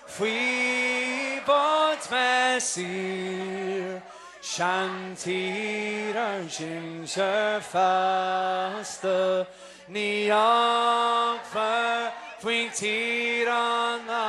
faoi bhod saor seantír ár sinsear feasta ní fhágfar faoin tíorán ná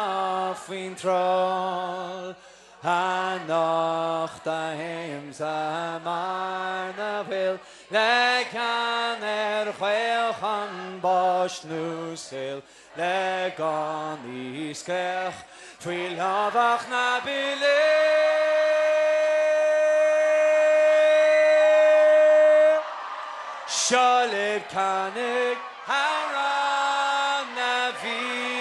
faoin trál Anocht a théimse mar na bhfuil le ceann ar chaolchon báis nó saol le gan í scréach faoi lámhach na bile. Seo libh canaigí amhrán na bhFiann.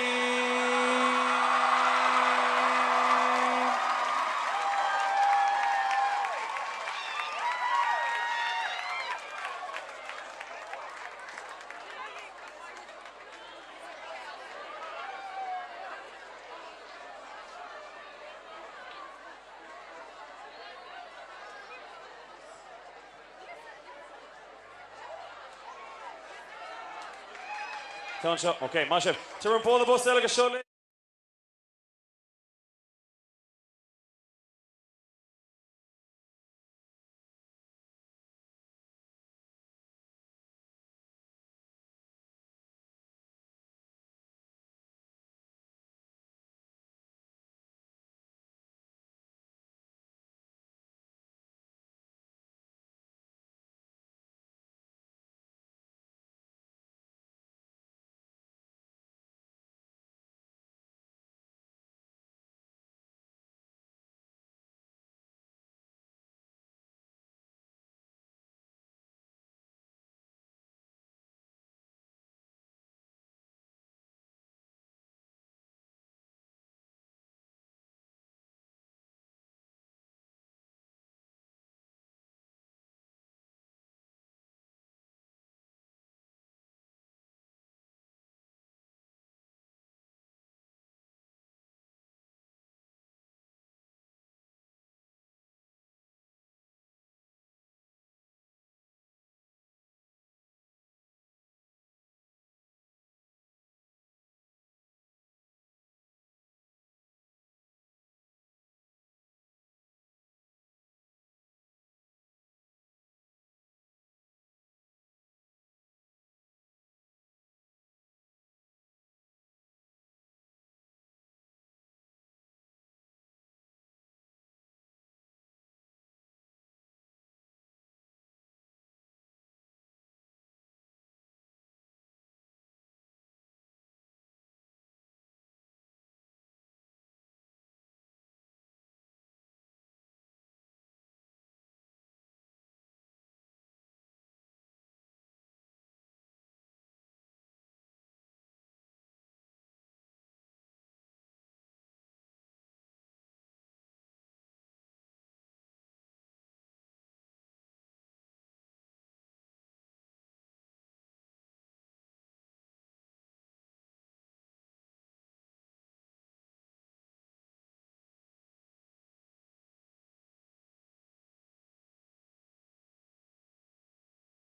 Tá anseo. Ok, maith sibh. Tabhair an bualadh bos eile go seo.